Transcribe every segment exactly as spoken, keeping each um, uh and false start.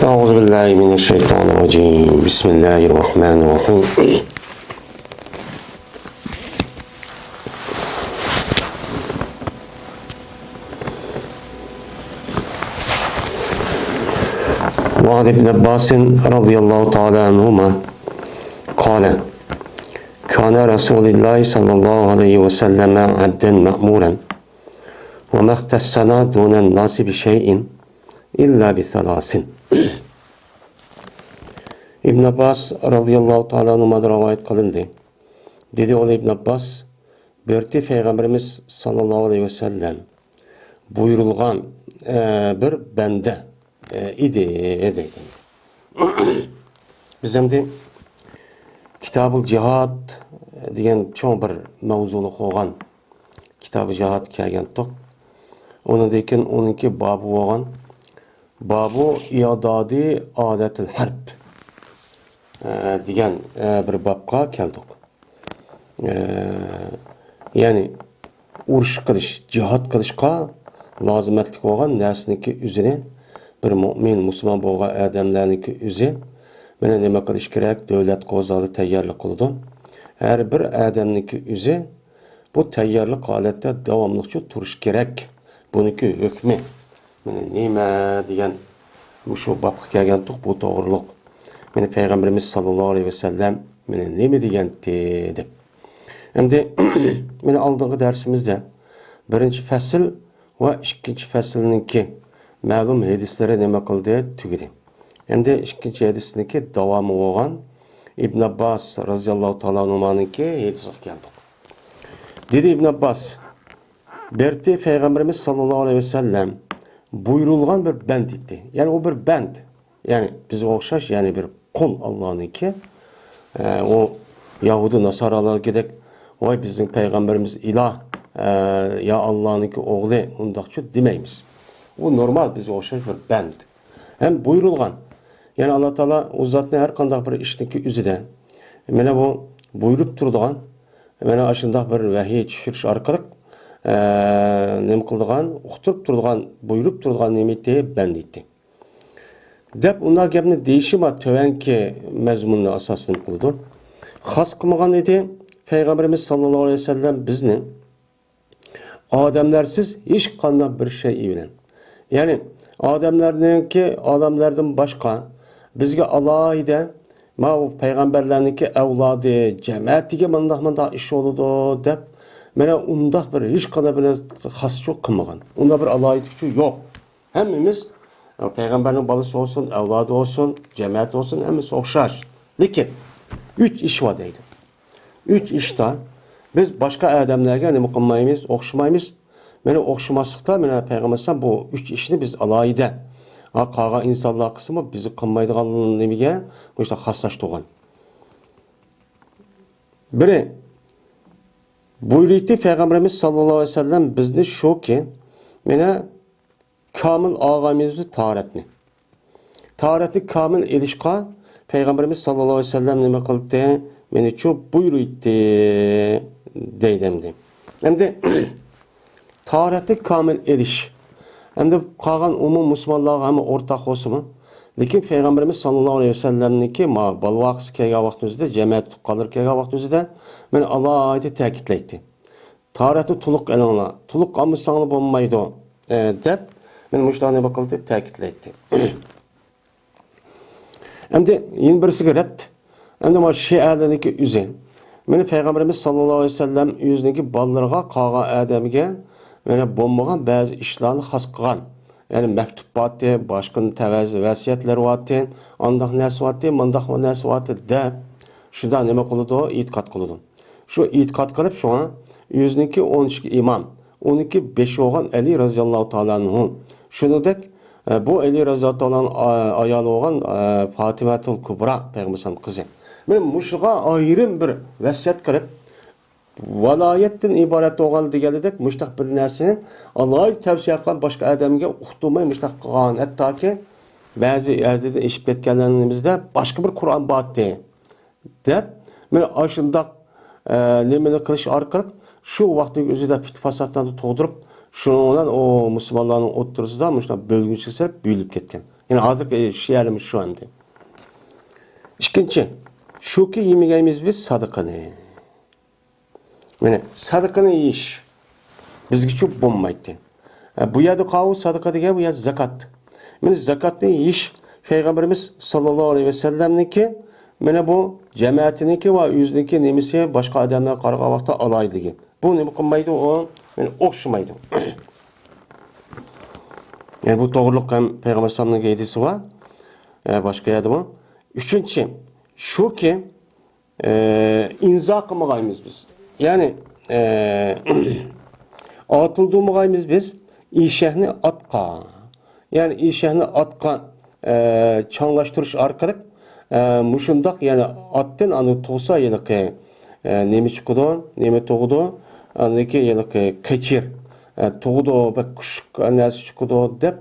أعوذ بالله من الشيطان الرجيم. بسم الله الرحمن الرحيم. وعن ابن عباس رضي الله تعالى عنهما قال: كان رسول الله صلى الله عليه وسلم عبدا مأمورا، وما اختصنا دون الناس بشيء إلا بثلاث. ئىبن ئابباس رازىياللاھۇ تائالا ئەنھۇمادىن رىۋايەت قىلىندى. دېدى ئۇ ئىبن ئابباس، بىرتى پەيغەمبىرىمىز ساللاللاھۇ ئەلەيھى ۋەسەللەم بۇيرۇلغان، ئە، بىر بەندە، ئە، ئىدى، دەيدۇ. بىز ئەمدى كىتابۇل جىھاد دېگەن چوڭ بىر مەۋزۇلۇق بولغان كىتابى جىھادقا كەلگەنتۇق. ئۇنىڭدىن كېيىن ئۇنىڭكى بابى بولغان بابۇ ئىئدادى ئادەتىل ھەرب، ئە، دېگەن، ئە، بىر بابقا كەلدۇق. ئە، يەنى ئۇرۇش قىلىش، جىھاد قىلىشقا لازىمەتلىك بولغان نەرسىنىڭكى ئۆزىنى بىر مۇئمىن، مۇسۇلمان بولغان ئادەملەرنىڭكى ئۆزى مانا نېمە قىلىش كېرەك؟ دۆلەت قوزغالدى، تەييارلىق قىلىدۇ. ھەر بىر ئادەمنىڭكى ئۆزى بۇ تەييارلىق ھالەتتە داۋاملىقچە تۇرۇش كېرەك. بۇنىڭكى ھۆكمى مانا نېمە دېگەن مۇشۇ بابقا كەلگەنتۇق، بۇ توغرۇلۇق. مانا پەيغەمبىرىمىز ساللاللاھۇ ئەلەيھى ۋەسەللەم مانا نېمە دېگەنتى دەپ. ئەمدى مانا ئالدىنقى دەرسىمىزدە بىرىنچى پەسىل ۋە ئىككىنچى پەسىلنىڭكى مەلۇم ھەدىسلىرى نېمە قىلدى؟ تۈگىدى. ئەمدى ئىككىنچى ھەدىسنىڭكى داۋامى بولغان ئىبن ئابباس رازىياللاھۇ تائالا ئەنھۇمانىڭكى ھەدىسىگە كەلدۇق. دېدى ئىبن ئابباس، بىرتى پەيغەمبىرىمىز ساللاللاھۇ ئەلەيھى ۋەسەللەم بۇيرۇلغان بىر بەند ئىدى. يەنى ئۇ بىر بەند. يەنى بىزگە ئوخشاش، يەنى بىر قۇل ئاللانىڭكى. ئە، ئۇ يەھۇدىي ناسارالارنىڭكىدەك، ۋاي بىزنىڭ پەيغەمبىرىمىز ئىلاھ، ئە، يا ئاللانىڭكى ئوغلى، ئۇنداقچۇ دېمەيمىز. ئۇ نورمال بىزگە ئوخشاش بىر بەند. ھەم بۇيرۇلغان. يەنى ئاللا تائالا ئۇ زاتنى ھەر قانداق بىر ئىشنىڭكى ئۆزىدە، مانا بۇ بۇيرۇپ تۇرىدىغان، مانا ئاشۇنداق بىر ۋەھىي چۈشۈرۈش ئارقىلىق، ئە، نېمە قىلىدىغان، ئۇقتۇرۇپ تۇرىدىغان، بۇيرۇپ تۇرىدىغان نېمە ئىدى؟ بەند ئىدى. دەپ ئۇنداق گەپنى دېيىشىمۇ تۆۋەنكى مەزمۇننى ئاساس نېمە قىلىدۇ؟ خاس قىلمىغان ئىدى پەيغەمبىرىمىز ساللاللاھۇ ئەلەيھى ۋەسەللەم بىزنى ئادەملەرسىز ھېچقانداق بىر شەيئى بىلەن. يەنى ئادەملەرنىڭكى، ئادەملەردىن باشقا بىزگە ئالاھىدە ماۋۇ پەيغەمبەرلەرنىڭكى ئەۋلادى، جەمەتىگە مۇنداق، مۇنداق ئىش بولىدۇ دەپ، مانا ئۇنداق بىر ھېچقانداق بىر خاسچۇ قىلمىغان. ئۇنداق بىر ئالاھىدىلىكچۇ يوق. ھەممىمىز، پەيغەمبەرنىڭ بالىسى بولسۇن، ئەۋلادى بولسۇن، جەمەتى بولسۇن، ھەممىسى ئوخشاش. لېكىن ئۈچ ئىش بار دەيدۇ. ئۈچ ئىشتا بىز باشقا ئادەملەرگە نېمە قىلمايمىز، ئوخشىمايمىز. مانا ئوخشىماسلىقتا، مانا پەيغەمبەر ئەلەيھىسسالام بۇ ئۈچ ئىشنى بىز ئالاھىدە، ھا، قالغان ئىنسانلار قىلسىمۇ بىز قىلمايدىغان نېمىگە مۇشۇنداق خاسلاشتۇرغان. بىرى، بۇيرۇيتتى پەيغەمبىرىمىز ساللاللاھۇ ئەلەيھى ۋەسەللەم بىزنى شۇكى، مانا كامىل ئالغايمىز بىز تاھارەتنى. تاھارەتنى كامىل ئېلىشقا پەيغەمبىرىمىز ساللاللاھۇ ئەلەيھى ۋەسەللەم نېمە قىلدى؟ مېنىچۇ بۇيرۇيتتى دەيدۇ ئەمدى. ئەمدى تاھارەتنى كامىل ئېلىش. ئەمدى قالغان ئومۇم مۇسۇلمانلارغا ھەممە ئورتاق بولسىمۇ، لېكىن پەيغەمبىرىمىز ساللاللاھۇ ئەلەيھى ۋەسەللەمنىڭكى ما بالىۋاقىسى كەلگەن ۋاقتىمىزدا، جەمەت تۇغقانلىرى كەلگەن ۋاقتىمىزدا مانا ئالاھىدە تەكىتلەيتتى. تاھارەتنى تولۇق ئېلىڭلار، تولۇق ئالمىساڭلار بولمايدۇ، ئە، دەپ، مانا مۇشۇلارنى نېمە قىلدى؟ تەكىتلەيتتى. ئەمدى يەنە بىرسىگە رەت. ئەمدى مانا شىئەلەرنىڭكى ئۆزى. مانا پەيغەمبىرىمىز ساللاللاھۇ ئەلەيھى ۋەسەللەم ئۆزىنىڭكى بالىلىرىغا، قالغان ئادەمگە مانا بولمىغان بەزى ئىشلارنى خاس قىلغان. يەنى مەكتۇپ بارتى، باشقا تەۋەز ۋەسىيەتلەر بارتى، ئانداق نەرسە بارتى، مانداق نەرسە بارتى دەپ، شۇنداق نېمە قىلىدۇ؟ ئېتىقاد قىلىدۇ. شۇ ئېتىقاد قىلىپ، شۇڭا ئۆزىنىڭكى ئون ئىككى ئىمام، ئۇنىڭكى بېشى بولغان ئەلى رازىياللاھۇ تائالا ئەنھۇ. شۇنىڭدەك، ئە، بۇ ئەلى رازىياللاھۇ تائالا ئەنھۇ ئا-، ئايالى بولغان، ئە، پاتىمەتۇل كۇبرا پەيغەمبەر ئەلەيھىسسالام قىزى. مانا مۇشۇغا ئايرىم بىر ۋەسىيەت قىلىپ، ۋالايەتتىن ئىبارەت بولغان دېگەندەك مۇشۇنداق بىر نەرسىنى ئالاھىدە تەۋسىيە قىلغان، باشقا ئادەمگە ئۇقتۇرماي مۇشۇنداق قىلغان. ھەتتاكى بەزى ھەددىدىن ئېشىپ كەتكەنلىرىمىزدە باشقا بىر قۇرئان بارتى. دەپ، مانا ئاشۇنداق، ئە، نېمىنى قىلىش ئارقىلىق شۇ ۋاقىتنىڭ ئۆزىدە پىت-پاساتلارنى تۇغدۇرۇپ، شۇنىڭ بىلەن ئۇ مۇسۇلمانلارنىڭ ئوتتۇرىسىدا مۇشۇنداق بۆلگۈنچىلىك سەپ بۆلۈپ كەتكەن. يەنى ھازىرقى شېئىرىمىز شۇ ئەمدى. ئىككىنچى، شۇكى يېمىگەيمىز بىز سادىقىنى. مانا سادىقىنى يېيىش بىزگىچە بولمايتتى. ئە، بۇ يەردە قاۋۇ سادىقا دېگەن بۇ يەردە زاكات. مانا زاكاتنى يېيىش پەيغەمبىرىمىز ساللاللاھۇ ئەلەيھى ۋەسەللەمنىڭكى، مانا بۇ جەمەتىنىڭكى ۋە ئۆزىنىڭكى نېمىسى باشقا ئادەملەرگە قارىغان ۋاقىتتا ئالاھىدىلىكى. بۇ نېمە قىلمايدۇ ئۇ؟ مانا ئوخشىمايدۇ. يەنى بۇ توغرىلىق ھەم پەيغەمبەر ئەلەيھىسسالامنىڭ ھەدىسى بار. ئە، باشقا يەردىمۇ. ئۈچىنچى، شۇكى، ئە، ئىنزا قىلمىغايمىز بىز. يەنى، ئە، ئاتىلدۇرمىغايمىز بىز ئېشەكنى ئاتقا. يەنى ئېشەكنى ئاتقا، ئە، چاڭلاشتۇرۇش ئارقىلىق، ئە، مۇشۇنداق، يەنى ئاتتىن ئاندىن تۇغسا ھېلىقى، ئە، نېمە چىقىدۇ، نېمە تۇغىدۇ، ئاندىن كېيىن ھېلىقى قېچىر، ئە، تۇغىدۇ، بەك كۈچلۈك نەرسە چىقىدۇ دەپ،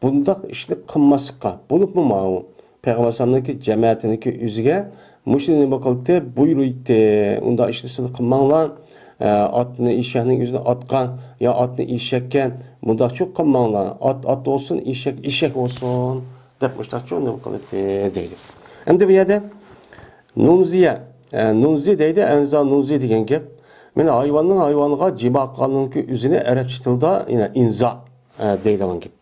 بۇنداق ئىشنى قىلماسلىققا، بولۇپمۇ ماۋۇ پەيغەمبەر ئەلەيھىسسالامنىڭكى جەمەتىنىڭكى ئۆزىگە مۇشۇنى نېمە قىلدى، بۇيرۇيتتى، ئۇنداق ئىشنى سىلەر قىلماڭلار، ئە، ئاتنى، ئېشەكنىڭ ئۆزىنى ئاتقا، يا ئاتنى ئېشەككە، مۇنداقچۇ قىلماڭلار، ئات ئات بولسۇن، ئېشەك ئېشەك بولسۇن، دەپ مۇشۇنداقچۇ نېمە قىلدى دەيدۇ. ئەمدى بۇ يەردە نۇنزىيە، ئە، نۇنزى دەيدۇ، ئەنزا نۇنزى دېگەن گەپ. مانا ھايۋاننىڭ ھايۋانغا جىما قىلغاننىڭكى ئۆزىنى ئەرەبچە تىلدا، يەنى ئىنزا، ئە، دەيدىغان گەپ.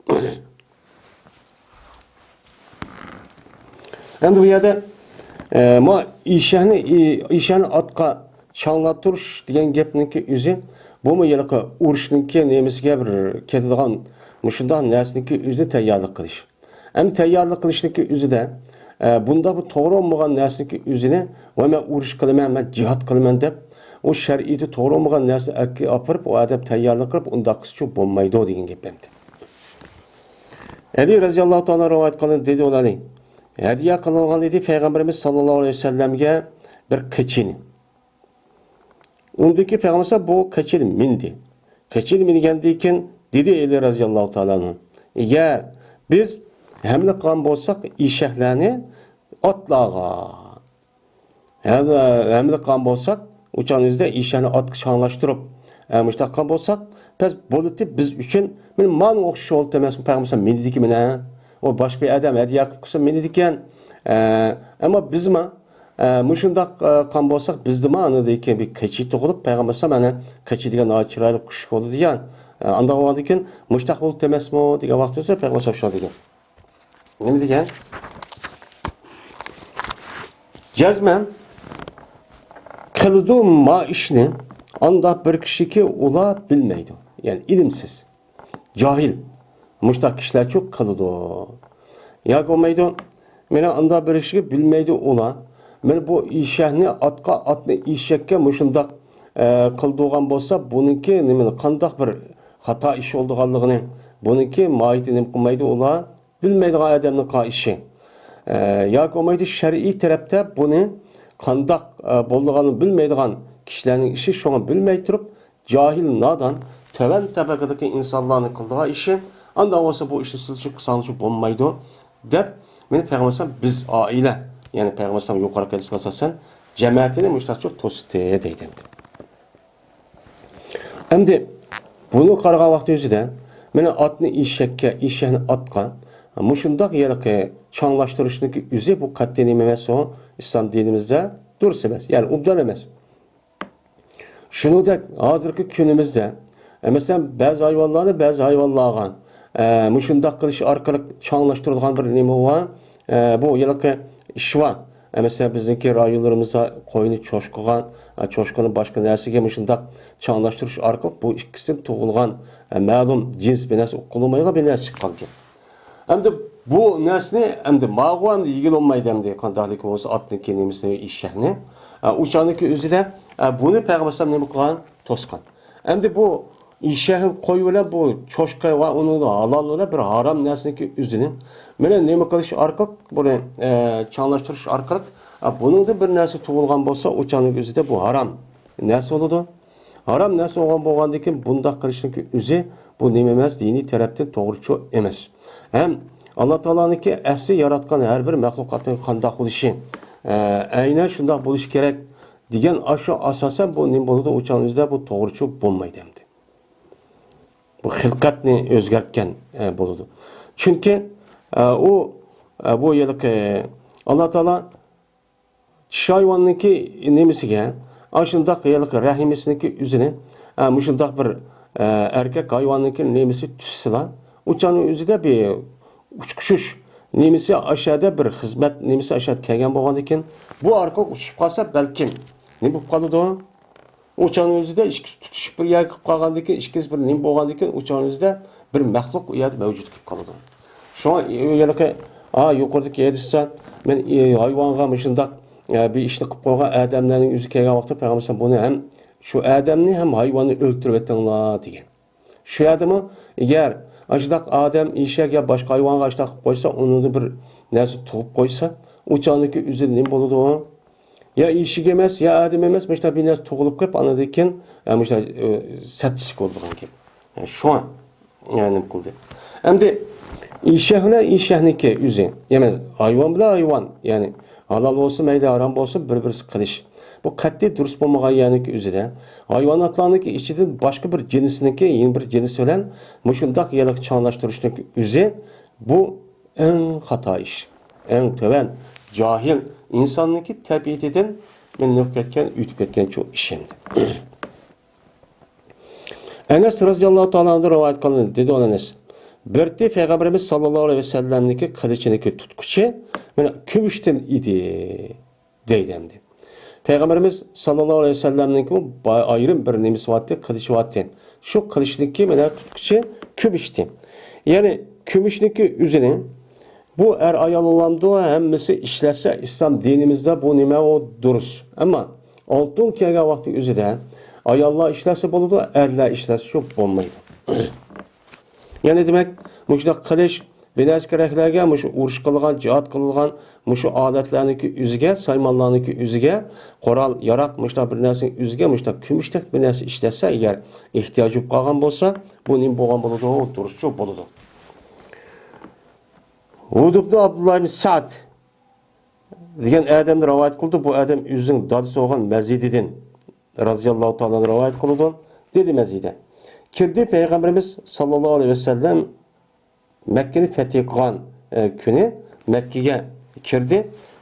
ئەمدى بۇ يەردە، ئە، ما ئېشەكنى، ئى-، ئېشەكنى ئاتقا چاڭلاتتۇرۇش دېگەن گەپنىڭكى ئۆزى، بۇمۇ ھېلىقى ئۇرۇشنىڭكى نېمىسىگە بىر كېتىدىغان مۇشۇنداق نەرسىنىڭكى ئۆزىنى تەييارلىق قىلىش. ئەمدى تەييارلىق قىلىشنىڭكى ئۆزىدە، ئە، بۇنداق بىر توغرا بولمىغان نەرسىنىڭكى ئۆزىنى، ۋە مەن ئۇرۇش قىلىمەن، مەن جىھاد قىلىمەن دەپ، ئۇ شەرئىيىتى توغرا بولمىغان نەرسىنى ئەككە ئاپىرىپ، ئۇ ئادەم تەييارلىق قىلىپ، ئۇنداق قىلسىچۇ بولمايدۇ دېگەن گەپ ئەمدى. ئەلى رەزىياللاھۇ تائالا رىۋايەت قىلىندى، دېدى ئۇلارنى. ھەدىيە قىلىنغان ئىدى پەيغەمبىرىمىز ساللاللاھۇ ئەلەيھى ۋەسەللەمگە بىر قېچىنى. ئۇندىكى پەيغەمبەر بۇ قېچىنى مىندى. قېچىنى مىنگەندىن كېيىن دېدى ئەلى رەزىياللاھۇ تائالا ئەنھۇ، ئەگەر بىز ھەملە قىلغان بولساق ئېشەكلەرنى ئاتلارغا، ھەم، ھەملە قىلغان بولساق، ئۇ چاغنىڭ ئۆزىدە ئېشەكنى ئاتقا چاڭلاشتۇرۇپ، ئە، مۇشۇنداق قىلغان بولساق، بەس بولىدۇ بىز ئۈچۈن، مانا ماڭا ئوخشاش بولدى ئەمەسمۇ پەيغەمبەر ئەلەيھىسسالام مىندىكى مىنە. ئۇ باشقا بىر ئادەم ھەدىيە قىلىپ قىلسا مىنىدىكەن. ئە، ئەمما بىزمۇ، ئە، مۇشۇنداق، ئە، قىلغان بولساق، بىزدىمۇ ئاندىن كېيىن بىر قېچى تۇغۇلۇپ، پەيغەمبەر ئەلەيھىسسالام ئەنە قېچى دېگەن ناھايىتى چىرايلىق كۈچلۈك بولىدۇ دېگەن. ئە، ئانداق بولغاندىن كېيىن مۇشۇنداق بولدى ئەمەسمۇ دېگەن ۋاقتىمىزدا پەيغەمبەر ئەلەيھىسسالام شۇنداق دېگەن. نېمە دېگەن؟ جەزمەن قىلىدۇ ما ئىشنى ئانداق بىر كىشىكى ئۇلار بىلمەيدۇ. يەنى ئىلىمسىز، جاھىل. مۇشتاق كىشىلەرچۇ قىلىدۇ. ياكى بولمايدۇ، مانا ئانداق بىر كىشىكى بىلمەيدۇ ئۇلار. مانا بۇ ئېشەكنى ئاتقا، ئاتنى ئېشەككە مۇشۇنداق، ئە، قىلدۇرغان بولسا، بۇنىڭكى نېمە، قانداق بىر خاتا ئىش بولىدىغانلىقىنى، بۇنىڭكى ماھىيىتى نېمە قىلمايدۇ ئۇلار. بىلمەيدىغان ئادەمنىڭ قىلغان ئىشى. ئە، ياكى بولمايدۇ شەرئىي تەرەپتە بۇنى قانداق، ئە، بولىدىغانلىقىنى بىلمەيدىغان كىشىلەرنىڭ ئىشى، شۇڭا بىلمەي تۇرۇپ جاھىل، نادان، تۆۋەن تەبەقىدىكى ئىنسانلارنىڭ قىلىدىغان ئىشى. ئانداق بولسا بۇ ئىشنى سىلچىپ قىلساڭچۇ بولمايدۇ دەپ، مانا پەيغەمبەر ئەلەيھىسسالام بىز ئائىلە، يەنى پەيغەمبەر ئەلەيھىسسالام يۇقىرىقى ھەدىسكە ئاساسەن جەمەتىنى مۇشتاقچۇ توستى دەيدۇ. ئەمدى بۇنى قارىغان ۋاقتى ئۆزىدە، مانا ئاتنى ئېشەككە، ئېشەكنى ئاتقا، مۇشۇنداق ھېلىقى چاڭلاشتۇرۇشنىڭكى ئۆزى بۇ قەتئىي نېمە ئەمەس، ئۇ ئىسلام دىنىمىزدە دۇرۇس ئەمەس، يەنى ئوبدان ئەمەس. شۇنىڭدەك ھازىرقى كۈنىمىزدە، ئە، مەسىلەن، بەزى ھايۋانلارنى بەزى ھايۋانلارغا، ئە، مۇشۇنداق قىلىش ئارقىلىق چاڭلاشتۇرىدىغان بىر نېمە بار، ئە، بۇ ھېلىقى ئىش بار. ئە، مەسىلەن، بىزنىڭكى رايونلىرىمىزدا قوينى چوشقىغا، ئە، چوشقىنى باشقا نەرسىگە مۇشۇنداق چاڭلاشتۇرۇش ئارقىلىق بۇ ئىككىسىدىن تۇغۇلغان، ئە، مەلۇم جىنس بىر نەرسە قىلالمايدىغان بىر نەرسە چىققانكەن. ئەمدى بۇ نەرسىنى ئەمدى ماغۇ ئەمدى يېگىلى بولمايدۇ ئەمدى قانداقلىكى بولسا ئاتنىڭكى نېمىسىنى، ئېشەكنى. ئە، ئۇ چاغنىڭكى ئۆزىدە، ئە، بۇنى پەيغەمبەر ئەلەيھىسسالام نېمە قىلغان؟ توسقان. ئەمدى بۇ ئېشەك، قوي بىلەن بۇ چوشقا ۋە ئۇنىڭ ھالال بىلەن بىر ھارام نەرسىنىڭكى ئۆزىنى مانا نېمە قىلىش ئارقىلىق، بۇنى، ئە، چاڭلاشتۇرۇش ئارقىلىق، ئە، بۇنىڭدىن بىر نەرسە تۇغۇلغان بولسا، ئۇ چاغنىڭ ئۆزىدە بۇ ھارام نەرسە بولىدۇ. ھارام نەرسە بولغان، بولغاندىن كېيىن بۇنداق قىلىشنىڭكى ئۆزى بۇ نېمە ئەمەس، دىنىي تەرەپتىن توغرىچۇ ئەمەس. ھەم ئاللا تائالانىڭكى ئەسلى ياراتقان ھەر بىر مەخلۇقاتنىڭ قانداق بولۇشى، ئە، ئەينەن شۇنداق بولۇشى كېرەك دېگەن ئاشۇ ئاساسەن بۇ نېمە بولىدۇ، ئۇ چاغنىڭ ئۆزىدە بۇ توغرىچۇ بولمايدۇ ئەمدى. بۇ خىلقەتنى ئۆزگەرتكەن، ئە، بولىدۇ. چۈنكى ئە، ئۇ، ئە، بۇ ھېلىقى ئاللا تائالا چىشى ھايۋاننىڭكى نېمىسىگە، ئاشۇنداق ھېلىقى رەھىمىسىنىڭكى ئۆزىنى، ئە، مۇشۇنداق بىر، ئە، ئەركەك ھايۋاننىڭكى نېمىسى چۈشسىلا، ئۇ چاغنىڭ ئۆزىدە بىر ئۇچقۇچۇش نېمىسى ئاشەدە، بىر خىزمەت نېمىسى ئاشەدە كەلگەن بولغاندىكىن، بۇ ئارقىلىق ئۇچۇشۇپ قالسا، بەلكىم نېمە بولۇپ قالىدۇ؟ ئۇ چاغنىڭ ئۆزىدە ئىككىسى تۇتۇشۇپ بىر يەرگە قىلىپ قالغاندىن كېيىن، ئىككىسى بىر نېمە بولغاندىن كېيىن، ئۇ چاغنىڭ ئۆزىدە بىر مەخلۇق ئۇ يەردە مەۋجۇت بولۇپ قالىدۇ. شۇڭا ھېلىقى، ھا، يۇقىرىدىكى ھەدىستە مەن، ئى، ھايۋانغا مۇشۇنداق، ئە، بىر ئىشنى قىلىپ قويغان ئادەملەرنىڭ ئۆزى كەلگەن ۋاقىتتا پەيغەمبەر بۇنى ھەم شۇ ئادەمنى ھەم ھايۋاننى ئۆلتۈرۈۋېتىڭلار دېگەن. شۇ يەردىمۇ ئەگەر ئاشۇنداق ئادەم ئېشەك يا باشقا ھايۋانغا ئاشۇنداق قىلىپ قويسا، ئۇنىڭدىن بىر نەرسە تۇغۇپ قويسا، ئۇ چاغنىڭكى ئۆزى نېمە بولىدۇ؟ يا ئېشەك ئەمەس، يا ئادەم ئەمەس، مۇشۇنداق بىر نەرسە تۇغۇلۇپ قېلىپ، ئاندىن كېيىن، ئە، مۇشۇنداق، ئە، سەتچىلىك بولىدىغان گەپ. ئە، شۇڭا، ئە، نېمە قىلدى؟ ئەمدى ئېشەك بىلەن ئېشەكنىڭكى ئۆزى، يەنى ھايۋان بىلەن ھايۋان، يەنى ھالال بولسۇن، مەيلى ھارام بولسۇن، بىر-بىرسى قىلىش. بۇ قەتئىي دۇرۇس بولمىغان يەرنىڭكى ئۆزىدە، ھايۋاناتلارنىڭكى ئىچىدىن باشقا بىر جىنسنىڭكى يەنە بىر جىنس بىلەن مۇشۇنداق يەرلىك چاڭلاشتۇرۇشنىڭكى ئۆزى، بۇ ئەڭ خاتا ئىش، ئەڭ تۆۋەن، جاھىل، ئىنساننىڭكى تەبىئىتىدىن مەن نېمە كەتكەن، ئۆتۈپ كەتكەن شۇ ئىش ئەمدى. ئەنەس رەزىياللاھۇ تائالا ئەنھۇدىن رىۋايەت قىلىندى، دېدى ئۇ ئەنەس، بىرتى پەيغەمبىرىمىز ساللاللاھۇ ئەلەيھى ۋەسەللەمنىڭكى قىلىچىنىڭكى تۇتقۇچى مانا كۈمۈشتىن ئىدى، دەيدۇ ئەمدى. پەيغەمبىرىمىز ساللاللاھۇ ئەلەيھى ۋەسەللەمنىڭكى با-، ئايرىم بىر نېمىسى بارتى، قىلىچى بارتى. شۇ قىلىچنىڭكى مانا تۇتقۇچى كۈمۈشتى. يەنى كۈمۈشنىڭكى ئۆزىنى بۇ ئەر-ئايال بولامدۇ، ھەممىسى ئىشلەتسە، ئىسلام دىنىمىزدا بۇ نېمە ئۇ دۇرۇس. ئەمما ئالتۇن كىيگەن ۋاقتى ئۆزىدە ئاياللار ئىشلەتسە بولىدۇ، ئەرلەر ئىشلەتسە شۇ بولمايدۇ. يەنى دېمەك، مۇشۇنداق قىلىچ، بىر نەرسە كېرەكلەرگە مۇشۇ ئۇرۇش قىلغان، جىھاد قىلغان مۇشۇ ئالەتلەرنىڭكى ئۆزىگە، سايمانلارنىڭكى ئۆزىگە، قورال، ياراق، مۇشۇنداق بىر نەرسىنىڭ ئۆزىگە مۇشۇنداق كۈمۈشتەك بىر نەرسە ئىشلەتسە ئەگەر، ئېھتىياج بولۇپ قالغان بولسا، بۇ نېمە بولغان بولىدۇ؟ دۇرۇسچۇ بولىدۇ. ھۇد ئىبن ئابدۇللا ئىبن سەئد دېگەن ئادەمنى رىۋايەت قىلدى. بۇ ئادەم ئۆزىنىڭ دادىسى بولغان مەزىدىدىن رازىياللاھۇ تائالا ئەنھۇ رىۋايەت قىلىدۇ. دېدى مەزىدە، كىردى پەيغەمبىرىمىز ساللاللاھۇ ئەلەيھى ۋەسەللەم مەككىنى پەتھى قىلغان، ئە، كۈنى مەككىگە كىردى.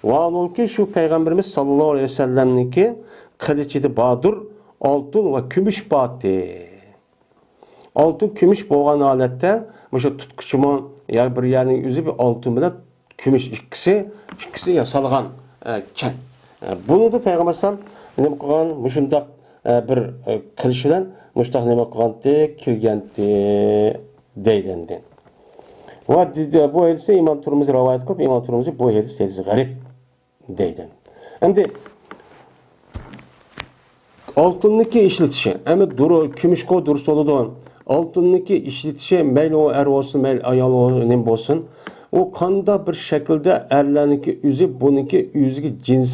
ۋاھالبۇلكى شۇ پەيغەمبىرىمىز ساللاللاھۇ ئەلەيھى ۋەسەللەمنىڭكى قىلىچىدا باردۇر ئالتۇن ۋە كۈمۈش بارتى. ئالتۇن، كۈمۈش بولغان ھالەتتە مۇشۇ تۇتقۇچىمۇ يا بىر يەرنىڭ ئۆزى بىر ئالتۇن بىلەن كۈمۈش ئىككىسى، ئىككىسى ياسالغان، ئە، كەن. ئە، بۇنىڭدا پەيغەمبەر ئەلەيھىسسالام نېمە قىلغان؟ مۇشۇنداق، ئە، بىر، ئە، قىلىش بىلەن مۇشۇنداق نېمە قىلغانتى؟ كىرگەنتى دەيدۇ ئەمدى. ۋە دېدى، بۇ ھەدىسنى ئىمام تۇرمۇزى رىۋايەت قىلىپ، ئىمام تۇرمۇزى بۇ ھەدىس، ھەدىس غەرىب دەيدۇ. ئەمدى ئالتۇننىڭكى ئىشلىتىشى، ئەمدى دۇرۇ-، كۈمۈشكە دۇرۇس بولىدۇ. ئالتۇننىڭكى ئىشلىتىشى، مەيلى ئۇ ئەر بولسۇن، مەيلى ئايال بول-، نېمە بولسۇن، ئۇ قانداق بىر شەكىلدە ئەرلەرنىڭكى ئۆزى، بۇنىڭكى ئۆزىگە جىنس،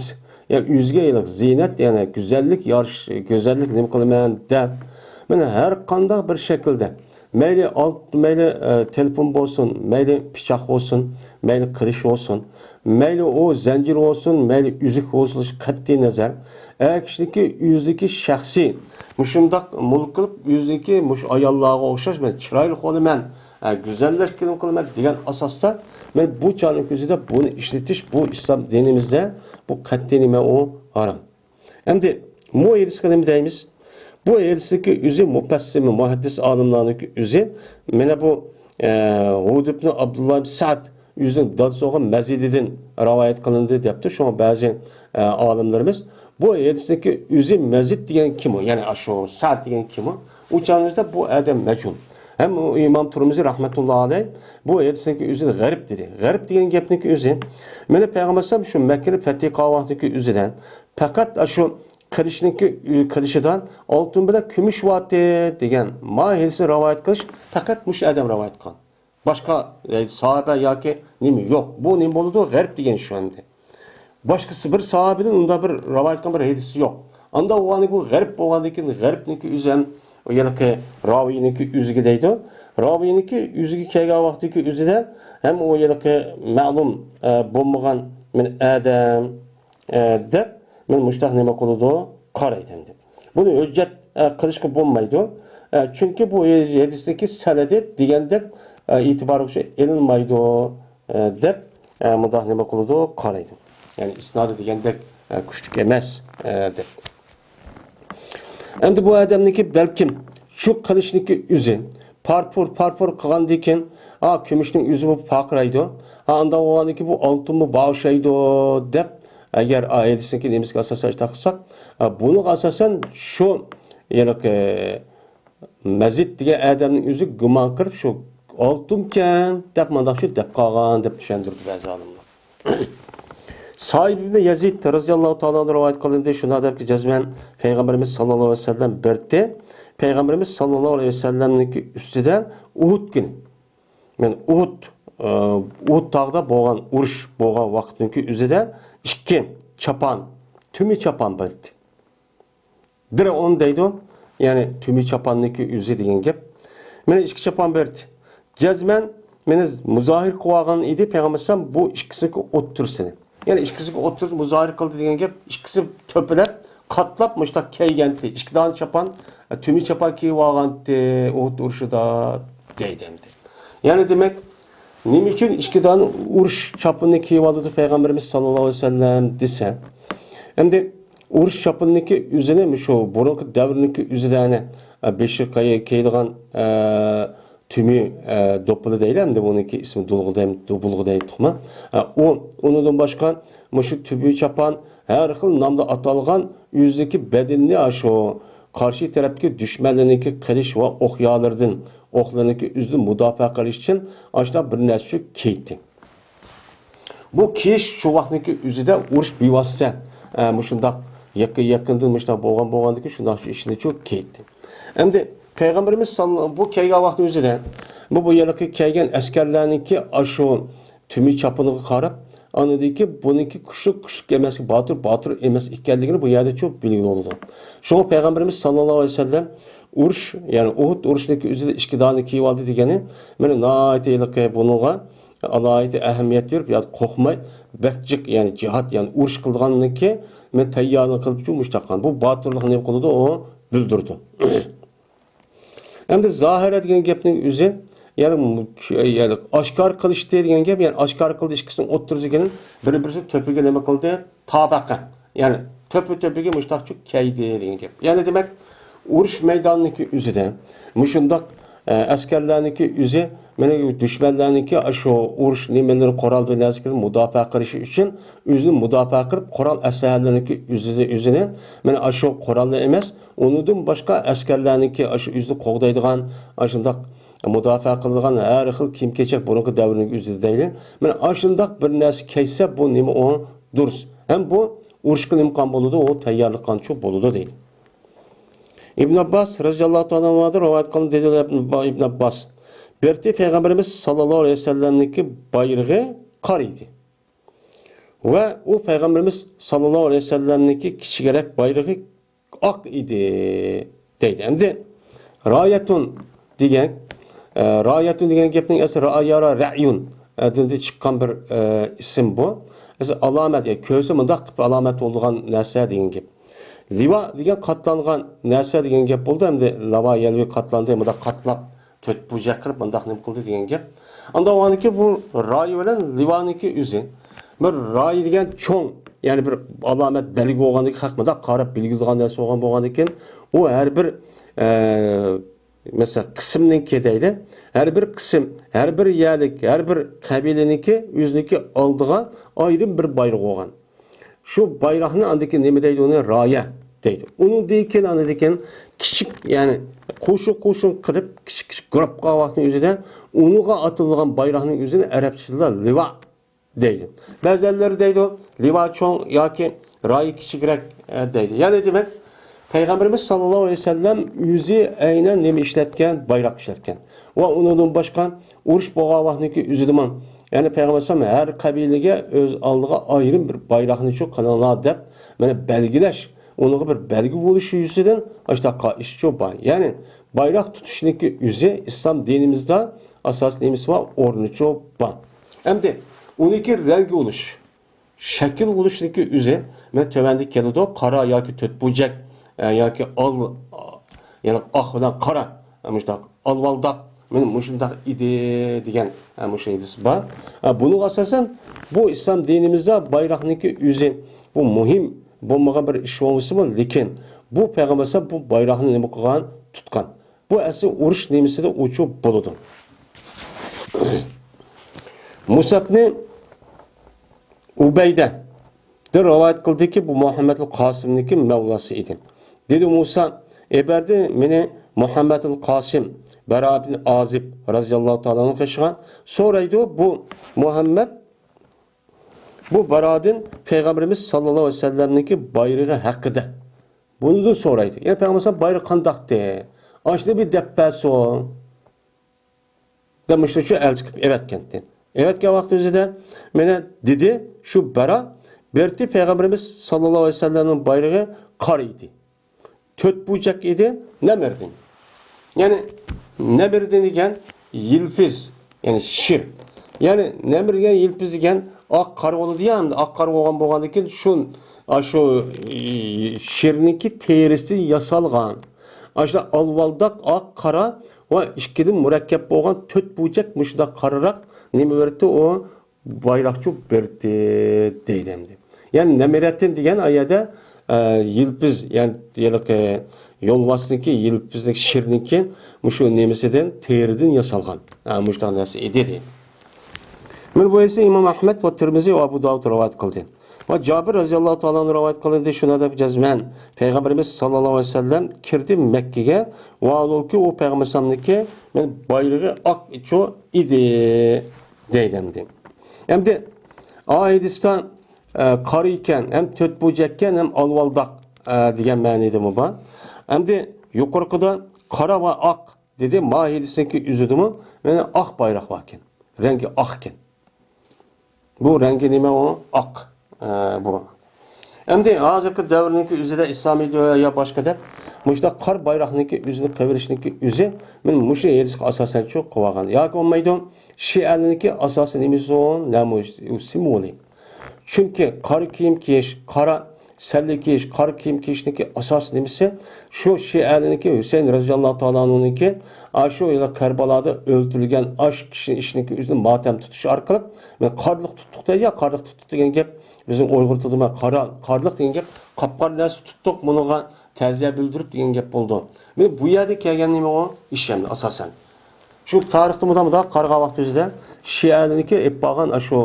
يا ئۆزىگە ھېلىقى زىينەت، يەنى گۈزەللىك يارىش-، گۈزەللىك نېمە قىلىمەن دەپ، مانا ھەر قانداق بىر شەكىلدە مەيلى ئالت-، مەيلى، ئە، تېلېفون بولسۇن، مەيلى پىچاق بولسۇن، مەيلى قىلىچ بولسۇن، مەيلى ئۇ زەنجىر بولسۇن، مەيلى ئۈزۈك بولسۇن، قەتئىي نەزەر. ئەر كىشىنىڭكى ئۆزىدىكى شەخسىي مۇشۇنداق مۈلۈك قىلىپ، ئۆزىنىڭكى مۇشۇ ئاياللارغا ئوخشاش مەن چىرايلىق بولىمەن، ئە، گۈزەللەشكىنى قىلىمەن دېگەن ئاساستا، مەن بۇ چاغنىڭ ئۆزىدە بۇنى ئىشلىتىش، بۇ ئىسلام دىنىمىزدە بۇ قەتئىي نېمە ئۇ ھارام. ئەمدى بۇ ھەدىسكە نېمە دەيمىز؟ بۇ ھەدىسنىڭكى ئۆزى مۇپەسسىر، مۇھەددىس ئالىملارنىڭكى ئۆزى، مانا بۇ، ئە، ھۇد ئىبن ئابدۇللا ئىبن سەئد ئۆزىنىڭ دادىسى بولغان مەزىدىدىن رىۋايەت قىلىندى دەپتۇ. شۇڭا بەزى، ئە، ئالىملىرىمىز بۇ ھەدىسنىڭكى ئۆزى مەزىد دېگەن كىم ئۇ؟ يەنى ئاشۇ سەئد دېگەن كىم ئۇ؟ ئۇ چاغنىڭ ئۆزىدە بۇ ئادەم مەجھۇل. ھەم ئىمام تۇرمۇزى رەھمەتۇللا ئەلەيھ بۇ ھەدىسنىڭكى ئۆزىنى غەرىب دېدى. غەرىب دېگەن گەپنىڭكى ئۆزى، مانا پەيغەمبەر ئەلەيھىسسالام شۇ مەككىنى پەتھى قىلغان ۋاقتىدىكى ئۆزىدە پەقەت ئاشۇ قىلىچنىڭكى، قىلىچىدا ئالتۇن بىلەن كۈمۈش بارتى دېگەن ما ھەدىسنى رىۋايەت قىلىش پەقەت مۇشۇ ئادەم رىۋايەت قىلغان. باشقا، ئە، ساھابە ياكى نېمە يوق. بۇ نېمە بولىدۇ؟ غەرىب دېگەن شۇ ئەمدى. باشقىسى بىر ساھابىدىن ئۇنداق بىر رىۋايەت قىلغان بىر ھەدىسى يوق. ئاندا ئۇ بۇ غەرىب بولغاندىن كېيىن، غەرىبنىڭكى ئۆزى ھەم ئۇ ھېلىقى راۋىينىڭكى ئۆزىگە دەيدۇ. راۋىينىڭكى ئۆزىگە كەلگەن ۋاقتىدىكى ئۆزىدە ھەم ئۇ ھېلىقى مەلۇم، ئە، بولمىغان مەن ئادەم، ئە، دەپ مەن مۇشتاق نېمە قىلىدۇ؟ قارايدۇ ئەمدى. بۇنى ھۆججەت، ئە، قىلىشقا بولمايدۇ. ئە، چۈنكى بۇ ھەدىستىكى سەنەدى دېگەندەك، ئە، ئېتىبارغا ئېلىنمايدۇ. ئە، دەپ، ئە، مۇنداق نېمە قىلىدۇ، قارايدۇ. يەنى ئىسنادى دېگەندەك، ئە، كۈچلۈك ئەمەس، ئە، دەپ. ئەمدى بۇ ئادەمنىڭكى بەلكىم شۇ قىلىچنىڭكى ئۆزى پارپۇر، پارپۇر قىلغاندىن كېيىن، ئا، كۈمۈشنىڭ ئۆزىمۇ پارقىرايدۇ. ئا، ئانداق بولغاندىن كېيىن بۇ ئالتۇنمۇ بار ئوخشايدۇ، دەپ، ئەگەر ئايەتنىڭكى نېمىسىگە ئاساسەن ئىشتىھار قىلساق، ئا، بۇنىڭغا ئاساسەن شۇ، ھېلىقى، مەزىد دېگەن ئادەمنىڭ ئۆزى گۇمان قىلىپ، شۇ ئالتۇنكەن دەپ، مانداق شۇ دەپ قالغان دەپ چۈشەندۈردى بەزى ئالىملار. سائىب ئىبنى يەزىد رەزىياللاھۇ تائالا ئەنھۇ رىۋايەت قىلىندى، شۇنداق دەپكى، جەزمەن پەيغەمبىرىمىز ساللاللاھۇ ئەلەيھى ۋەسەللەم بەردى. پەيغەمبىرىمىز ساللاللاھۇ ئەلەيھى ۋەسەللەمنىڭكى ئۈستىدە ئۇھۇد كۈنى، مەن ئۇھۇد، ئە، ئۇھۇد تاغدا بولغان ئۇرۇش بولغان ۋاقىتنىڭكى ئۆزىدە ئىككى چاپان، تۈمە چاپان بەردى. دىرئۇن دەيدۇ، يەنى تۈمە چاپاننىڭكى ئۆزى دېگەن گەپ. مانا ئىككى چاپان بەردى. جەزمەن مېنى مۇزاھىر قىلىۋالغان ئىدى پەيغەمبەر ئەلەيھىسسالام بۇ ئىككىسىنىڭكى ئوتتۇرىسىنى. يەنى ئىككىسىنىڭكى ئوتتۇرىسىنى مۇزاھىر قىلدى دېگەن گەپ، ئىككىسى تۆپىلەپ، قاتلاپ مۇشۇنداق كىيگەنتى. ئىككى دانە چاپان، ئە، تۈمە چاپان كىيىۋالغانتى ئۇھۇد ئۇرۇشىدا دەيدۇ ئەمدى. يەنى دېمەك، نېمە ئۈچۈن ئىككى دانە ئۇرۇش چاپىنىنى كىيىۋالىدۇ پەيغەمبىرىمىز ساللاللاھۇ ئەلەيھى ۋەسەللەم دېسە، ئەمدى ئۇرۇش چاپىنىنىڭكى ئۆزىنى شۇ بۇرۇنقى دەۋرنىڭكى ئۆزىدە، يەنى، ئە، بېشىغا كىي-، كىيىدىغان، ئە، تۈمە، ئە، دوپپىلى دەيلى، ئەمدى بۇنىڭكى ئىسمى دۇلغا دەي-، دۇبۇلغا دەيتتۇقمۇ؟ ئە، ئۇ، ئۇنىڭدىن باشقا مۇشۇ تۈمە چاپان ھەر خىل نامدا ئاتالغان ئۆزىنىڭكى بەدىنىنى ئاشۇ قارشى تەرەپتىكى دۈشمەنلەرنىڭكى قىلىچ ۋە ئوق يالىرىدىن، ئوقلىرىنىڭكى ئۆزىدىن مۇداپىئە قىلىش ئۈچۈن ئاشۇنداق بىر نەرسە كىيدى. بۇ كىيىش شۇ ۋاقىتنىڭكى ئۆزىدە ئۇرۇش بىۋاسىتە، ئە، مۇشۇنداق يېقىن، يېقىندىن مۇشۇنداق بولغان، بولغاندىكىن شۇنداق شۇ ئىشنى شۇ كىيدى. ئەمدى پەيغەمبىرىمىز سال-، بۇ كىيگەن ۋاقىتنىڭ ئۆزىدە، بۇ، بۇ يەرلىكى كىيگەن ئەسكەرلەرنىڭكى ئاشۇ تۈمە چاپىنىغا قاراپ، ئاندىن كېيىن بۇنىڭكى كۈچلۈك، كۈچلۈك ئەمەس، باتۇر، باتۇر ئەمەس ئىكەنلىكىنى بۇ يەردە چوق بىلگىلى بولىدۇ. شۇڭا پەيغەمبىرىمىز ساللاللاھۇ ئەلەيھى ۋەسەللەم ئۇرۇش، يەنى ئۇھۇد ئۇرۇشىنىڭكى ئۆزىدە ئىككى دانە كىيىۋالدى دېگىنى، مېنى ناھايىتى ھېلىقى بۇنىڭغا ئالاھىدە ئەھمىيەت بېرىپ، يا قورقماي، بەك جىق، يەنى جىھاد، يەنى ئۇرۇش قىلىدىغانلىكى، مەن تەييارلىق قىلىپ شۇ مۇشۇنداق قىلغان. بۇ باتۇرلۇقنى نېمە قىلىدۇ؟ ئۇ بىلدۈرىدۇ. ئەمدى زاھىرە دېگەن گەپنىڭ ئۆزى، يەنى، يەنى ئاشكارا قىلىشتى دېگەن گەپ، يەنى ئاشكارا قىلدى ئىككىسىنىڭ ئوتتۇرىسىغا كېلىپ، بىر-، بىرسى تۆپىگە نېمە قىلدى؟ تاباقە. يەنى تۆپە-تۆپىگە مۇشتاقچۇ كەيدى دېگەن گەپ. يەنى دېمەك، ئۇرۇش مەيدانىنىڭكى ئۆزىدە مۇشۇنداق، ئە، ئەسكەرلەرنىڭكى ئۆزى، مانا دۈشمەنلەرنىڭكى شۇ ئۇرۇش نېمىلىرى، قورال بىر نەرسە كېلىپ مۇداپىئە قىلىشى ئۈچۈن ئۆزىنى مۇداپىئە قىلىپ، قورال ئەسلىھەلىرىنىڭكى ئۆزىدە، ئۆزىنى، مانا شۇ قوراللا ئەمەس، ئۇنىڭدىن باشقا ئەسكەرلەرنىڭكى شۇ ئۆزىنى قوغدايدىغان، شۇنداق مۇداپىئە قىلىدىغان ھەر خىل كىيىم-كېچەك بۇرۇنقى دەۋرنىڭ ئۆزىدە دەيلى. مانا ئاشۇنداق بىر نەرسە كىيسە، بۇ نېمە ئۇ دۇرۇس. ھەم بۇ ئۇرۇشقا نېمە قىلغان بولىدۇ، ئۇ تەييارلىق قىلغانچۇ بولىدۇ دەيدۇ. ئىبن ئابباس رەزىياللاھۇ تائالا ئەنھۇدىن رىۋايەت قىلىندى، دەيدۇ ئىبن ئابباس. بىرتى پەيغەمبىرىمىز ساللاللاھۇ ئەلەيھى ۋەسەللەمنىڭكى بايرىقى قارا ئىدى. ۋە ئۇ پەيغەمبىرىمىز ساللاللاھۇ ئەلەيھى ۋەسەللەمنىڭكى كىچىكرەك بايرىقى ئاق ئىدى دەيدۇ. ئەمدى رايەتۇن دېگەن، ئە، رايەتۇن دېگەن گەپنىڭ ئەسلى رايارا رەيۇن، ئە، دىن چىققان بىر، ئە، ئىسىم بۇ. ئەسلى ئالامەت، يەنى كۆرسە مۇنداق قىلىپ ئالامەت بولىدىغان نەرسە دېگەن گەپ. لىۋا دېگەن قاتلانغان نەرسە دېگەن گەپ بولدى. ئەمدى لاۋا يەلۋى قاتلاندى، مۇنداق قاتلاپ، تۆت بۇرجەك قىلىپ مۇنداق نېمە قىلدى دېگەن گەپ. ئاندىن بولغاندىكى بۇ رايى بىلەن لىۋانىڭكى ئۆزى. بىر رايى دېگەن چوڭ، يەنى بىر ئالامەت بەلگە بولغاندىكى خەق مۇنداق قاراپ بىلگىلىدىغان نەرسە بولغان، بولغاندىكىن ئۇ ھەر بىر، ئە، مەسىلەن، قىسىمنىڭكى دەيدۇ. ھەر بىر قىسىم، ھەر بىر يەرلىك، ھەر بىر قەبىلىنىڭكى ئۆزىنىڭكى ئالدىغا ئايرىم بىر بايرىقى بولغان. شۇ بايراقنى ئاندىكى نېمە دەيدۇ ئۇنى؟ رايە دەيدۇ. ئۇنىڭدىن كېيىن ئاندىكىن كىچىك، يەنى قوشۇن-قوشۇن قىلىپ، كىچىك-كىچىك گۇرۇپپىغا ۋاقىتنىڭ ئۆزىدە ئۇنىڭغا ئاتىلىدىغان بايراقنىڭ ئۆزىنى ئەرەبچىدە لىۋا دەيدۇ. بەزىلەر دەيدۇ، لىۋا چوڭ ياكى رايى كىچىكرەك، ئە، دەيدۇ. يەنى دېمەك، پەيغەمبىرىمىز ساللاللاھۇ ئەلەيھى ۋەسەللەم ئۆزى ئەينەن نېمە ئىشلەتكەن؟ بايراق ئىشلەتكەن. ۋە ئۇنىڭدىن باشقا ئۇرۇش بولغان ۋاقىتنىڭكى ئۆزىدىمۇ، يەنى پەيغەمبەر ئەلەيھىسسالام ھەر قەبىلىگە ئۆز ئالدىغا ئايرىم بىر بايراقنى شۇ قىلىڭلار دەپ، مانا بەلگىلەش، ئۇنىڭغا بىر بەلگە بولۇش يۈزىسىدىن ئاشۇنداق ئىشچۇ بار. يەنى بايراق تۇتۇشنىڭكى ئۆزى ئىسلام دىنىمىزدا ئاساسىي نېمىسى بار؟ ئورنىچۇ بار. ئەمدى ئۇنىڭكى رەڭگى بولۇش، شەكىل بولۇشنىڭكى ئۆزى، مانا تۆۋەندە كېلىدۇ، قارا ياكى تۆت بۇرجەك، ئە، ياكى ئال، يەنى ئاق بىلەن قارا، مۇشۇنداق ئالۋالداق، مانا مۇشۇنداق ئىدى دېگەن، ھە، مۇشۇ ھەدىس بار. ھە، بۇنىڭغا ئاساسەن، بۇ ئىسلام دىنىمىزدا بايراقنىڭكى ئۆزى، بۇ مۇھىم بولمىغان بىر ئىش بولمىسىمۇ، لېكىن بۇ پەيغەمبەر ئەلەيھىسسالام بۇ بايراقنى نېمە قىلغان؟ تۇتقان. بۇ ئەسلى ئۇرۇش نېمىسىدە ئۇچۇ بولىدۇ. مۇسەبنى ئۇبەيدە دىن رىۋايەت قىلدىكى، بۇ مۇھەممەدۇل قاسىمنىڭكى مەۋلاسى ئىدى. دېدى مۇسا، ئەۋەتتى مېنى مۇھەممەدۇل قاسىم، بەرا بىن ئازىب رەزىياللاھۇ تائالا ئەنھۇ قېشىغا. سورايدۇ بۇ مۇھەممەد بۇ بارادىن پەيغەمبىرىمىز ساللاللاھۇ ئەلەيھى ۋەسەللەمنىڭكى بايرىقى ھەققىدە. بۇنىدىن سورايدۇ. يا پەيغەمبەر، بايرىقى قانداقتى؟ ئاشۇنى بىر دەپ بەرسۇن. دەپ مۇشۇ ئەلچى قىلىپ ئەۋەتكەنتى. ئەۋەتكەن ۋاقتى ئۆزىدە مانا دېدى، شۇ بەرا بەرتى پەيغەمبىرىمىز ساللاللاھۇ ئەلەيھى ۋەسەللەمنىڭ بايرىقى قارا ئىدى. تۆت بۇرجەك ئىدى، نەمردىن. يەنى نەمردىن دېگەن يىلپىز، يەنى شىر. يەنى نەمر دېگەن يىلپىز دېگەن ئاق قارا بولىدۇ يا، ئەمدى ئاق قارا بولغان، بولغاندىن كېيىن شۇ، ئا، شۇ، ئى، شىرنىڭكى تېرىسىدىن ياسالغان. ئاشۇ ئالۋالداق ئاق قارا ۋە ئىككىدىن مۇرەككەپ بولغان تۆت بۇرجەك مۇشۇنداق قارىراق نېمە بەرتى ئۇ؟ بايراقچۇ بەرتى دەيدۇ ئەمدى. يەنى نەمرەتتىن دېگەن ئايەدە، ئە، يىلپىز، يەنى ھېلىقى يولۋاسنىڭكى، يىلپىزنىڭ، شىرنىڭكى مۇشۇ نېمىسىدىن، تېرىدىن ياسالغان، ئە، مۇشۇنداق نەرسە ئىدى دەيدۇ. مانا بۇ ھەدىسنى ئىمام ئەھمەد ۋە تىرمىزى ۋە ئەبۇ داۋۇد رىۋايەت قىلدى. ۋە جابىر رەزىياللاھۇ تائالا ئەنھۇ رىۋايەت قىلىندى، شۇنىڭ دەپ جەزمەن پەيغەمبىرىمىز ساللاللاھۇ ئەلەيھى ۋەسەللەم كىردى مەككىگە، ۋاھالبۇكى ئۇ پەيغەمبىرىمىزنىڭكى بايرىقى ئاق ئىچۇ ئىدى دەيدۇ ئەمدى. ئەمدى ئا ھەدىستە، ئە، قارا ئىكەن، ھەم تۆت بۇرجەككەن، ھەم ئالۋالداق، ئە، دېگەن مەنىدىمۇ بار. ئەمدى يۇقىرىقىدا قارا ۋە ئاق دېدى، ما ھەدىسنىڭكى ئۆزىدىمۇ مانا ئاق بايراق باركەن. رەڭگى ئاقكەن. بۇ رەڭگى نېمە ئۇ؟ ئاق. ئە، بۇ. ئەمدى ھازىرقى دەۋرنىڭكى ئۆزىدە، ئىسلامىي دۇنيا يا باشقا دەپ، مۇشۇنداق قارا بايراقنىڭكى ئۆزىنى قېۋىرىشنىڭكى ئۆزى، مانا مۇشۇ ھەدىسكە ئاساسەن شۇ قىلىۋالغان. ياكى بولمايدۇ، شىئەلىرنىڭكى ئاساسىي نېمىسى ئۇ؟ نەمۇ سىمۋولى. چۈنكى قارا كىيىم كىيىش، قارا سەللە كىيىش، قارا كىيىم كىيىشنىڭكى ئاساسىي نېمىسى؟ شۇ شىئەلىرنىڭكى، ھۈسەيىن رەزىياللاھۇ تائالا ئەنھۇنىڭكى، ئاشۇ كەربەلادا ئۆلتۈرۈلگەن ئاشۇ كىشىنىڭ ئىشىنىڭكى ئۆزىنى ماتەم تۇتۇش ئارقىلىق، مانا قارلىق تۇتتۇق دەيدۇ، يا قارلىق تۇتتۇق دېگەن گەپ، بىزنىڭ ئۇيغۇر تىلىدا مانا قارا، قارلىق دېگەن گەپ، قاپقارا نەرسە تۇتتۇق، بۇنىڭغا تەزىيە بىلدۈرۈپ دېگەن گەپ بولىدۇ. مانا بۇ يەردە كەلگەن نېمە ئۇ؟ ئىش ئەمدى ئاساسەن. شۇ تارىختا مۇنداق، مۇنداق قارىغان ۋاقتىمىزدا شىئەلىرنىڭكى ئېلىپ بارغان ئاشۇ،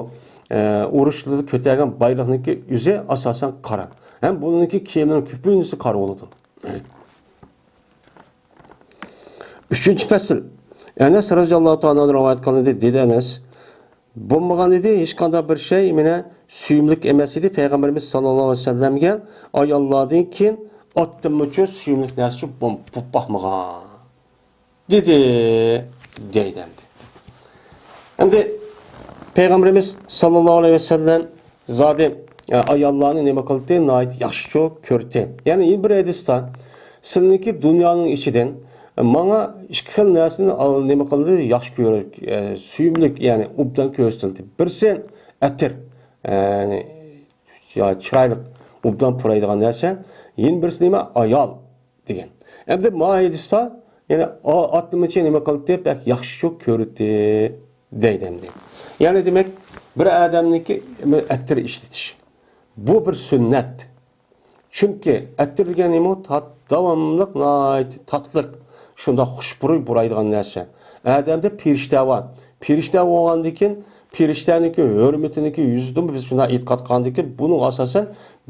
ئە، ئۇرۇشلىرىدا كۆتەرگەن بايرىقنىڭكى ئۆزى ئاساسەن قارا. ھەم بۇنىڭكى كىيىملىرىنىڭ كۆپىنچىسى قارا بولىدۇ. ئۈچىنچى پەسىل. ئەنەس رەزىياللاھۇ تائالا ئەنھۇ رىۋايەت قىلىندى، دېدى ئەنەس، بولمىغان ئىدى، ھېچقانداق بىر شەي مېنى سۆيۈملۈك ئەمەس ئىدى، پەيغەمبىرىمىز ساللاللاھۇ ئەلەيھى ۋەسەللەمگە ئاياللاردىن كېيىن ئاتتىنمۇچۇ سۆيۈملۈك نەرسىچۇ بولۇپ باقمىغان. دېدى، دەيدۇ ئەمدى. ئەمدى پەيغەمبىرىمىز ساللاللاھۇ ئەلەيھى ۋەسەللەم زادى، ئە، ئاياللارنى نېمە قىلدى؟ ناھايىتى ياخشىچۇ كۆردى. يەنى يەنە بىر ھەدىستە، سىلىنىڭكى دۇنيانىڭ ئىچىدىن ماڭا ئىككى خىل نەرسىنى ئال-، نېمە قىلدى؟ ياخشى كۆر-، ئە، سۆيۈملۈك، يەنى ئوبدان كۆرسىتىلدى. بىرسى ئەتىر، ئە، يەنى چىرايلىق، ئوبدان پۇرايدىغان نەرسە. يەنە بىرسى نېمە؟ ئايال. دېگەن. ئەمدى ما ھەدىستە، يەنى ئا-، ئاتنىمۇچۇ نېمە قىلدى؟ بەك ياخشىچۇ كۆردى، دەيدۇ ئەمدى. يەنى دېمەك، بىر ئادەمنىڭكى ئەتىر ئىشلىتىش. بۇ بىر سۈننەت. چۈنكى ئەتىر دېگەن نېمە؟ تات-، داۋاملىق ناھايىتى تاتلىق، شۇنداق خۇشپۇراي پۇرايدىغان نەرسە. ئادەمدە پىرىشتە بار. پىرىشتە بولغاندىن كېيىن، پىرىشتەنىڭكى ھۆرمىتىنىڭكى يۈزىدىنمۇ بىز شۇنداق ئېتىقاد قىلغاندىن كېيىن، بۇنىڭغا ئاساسەن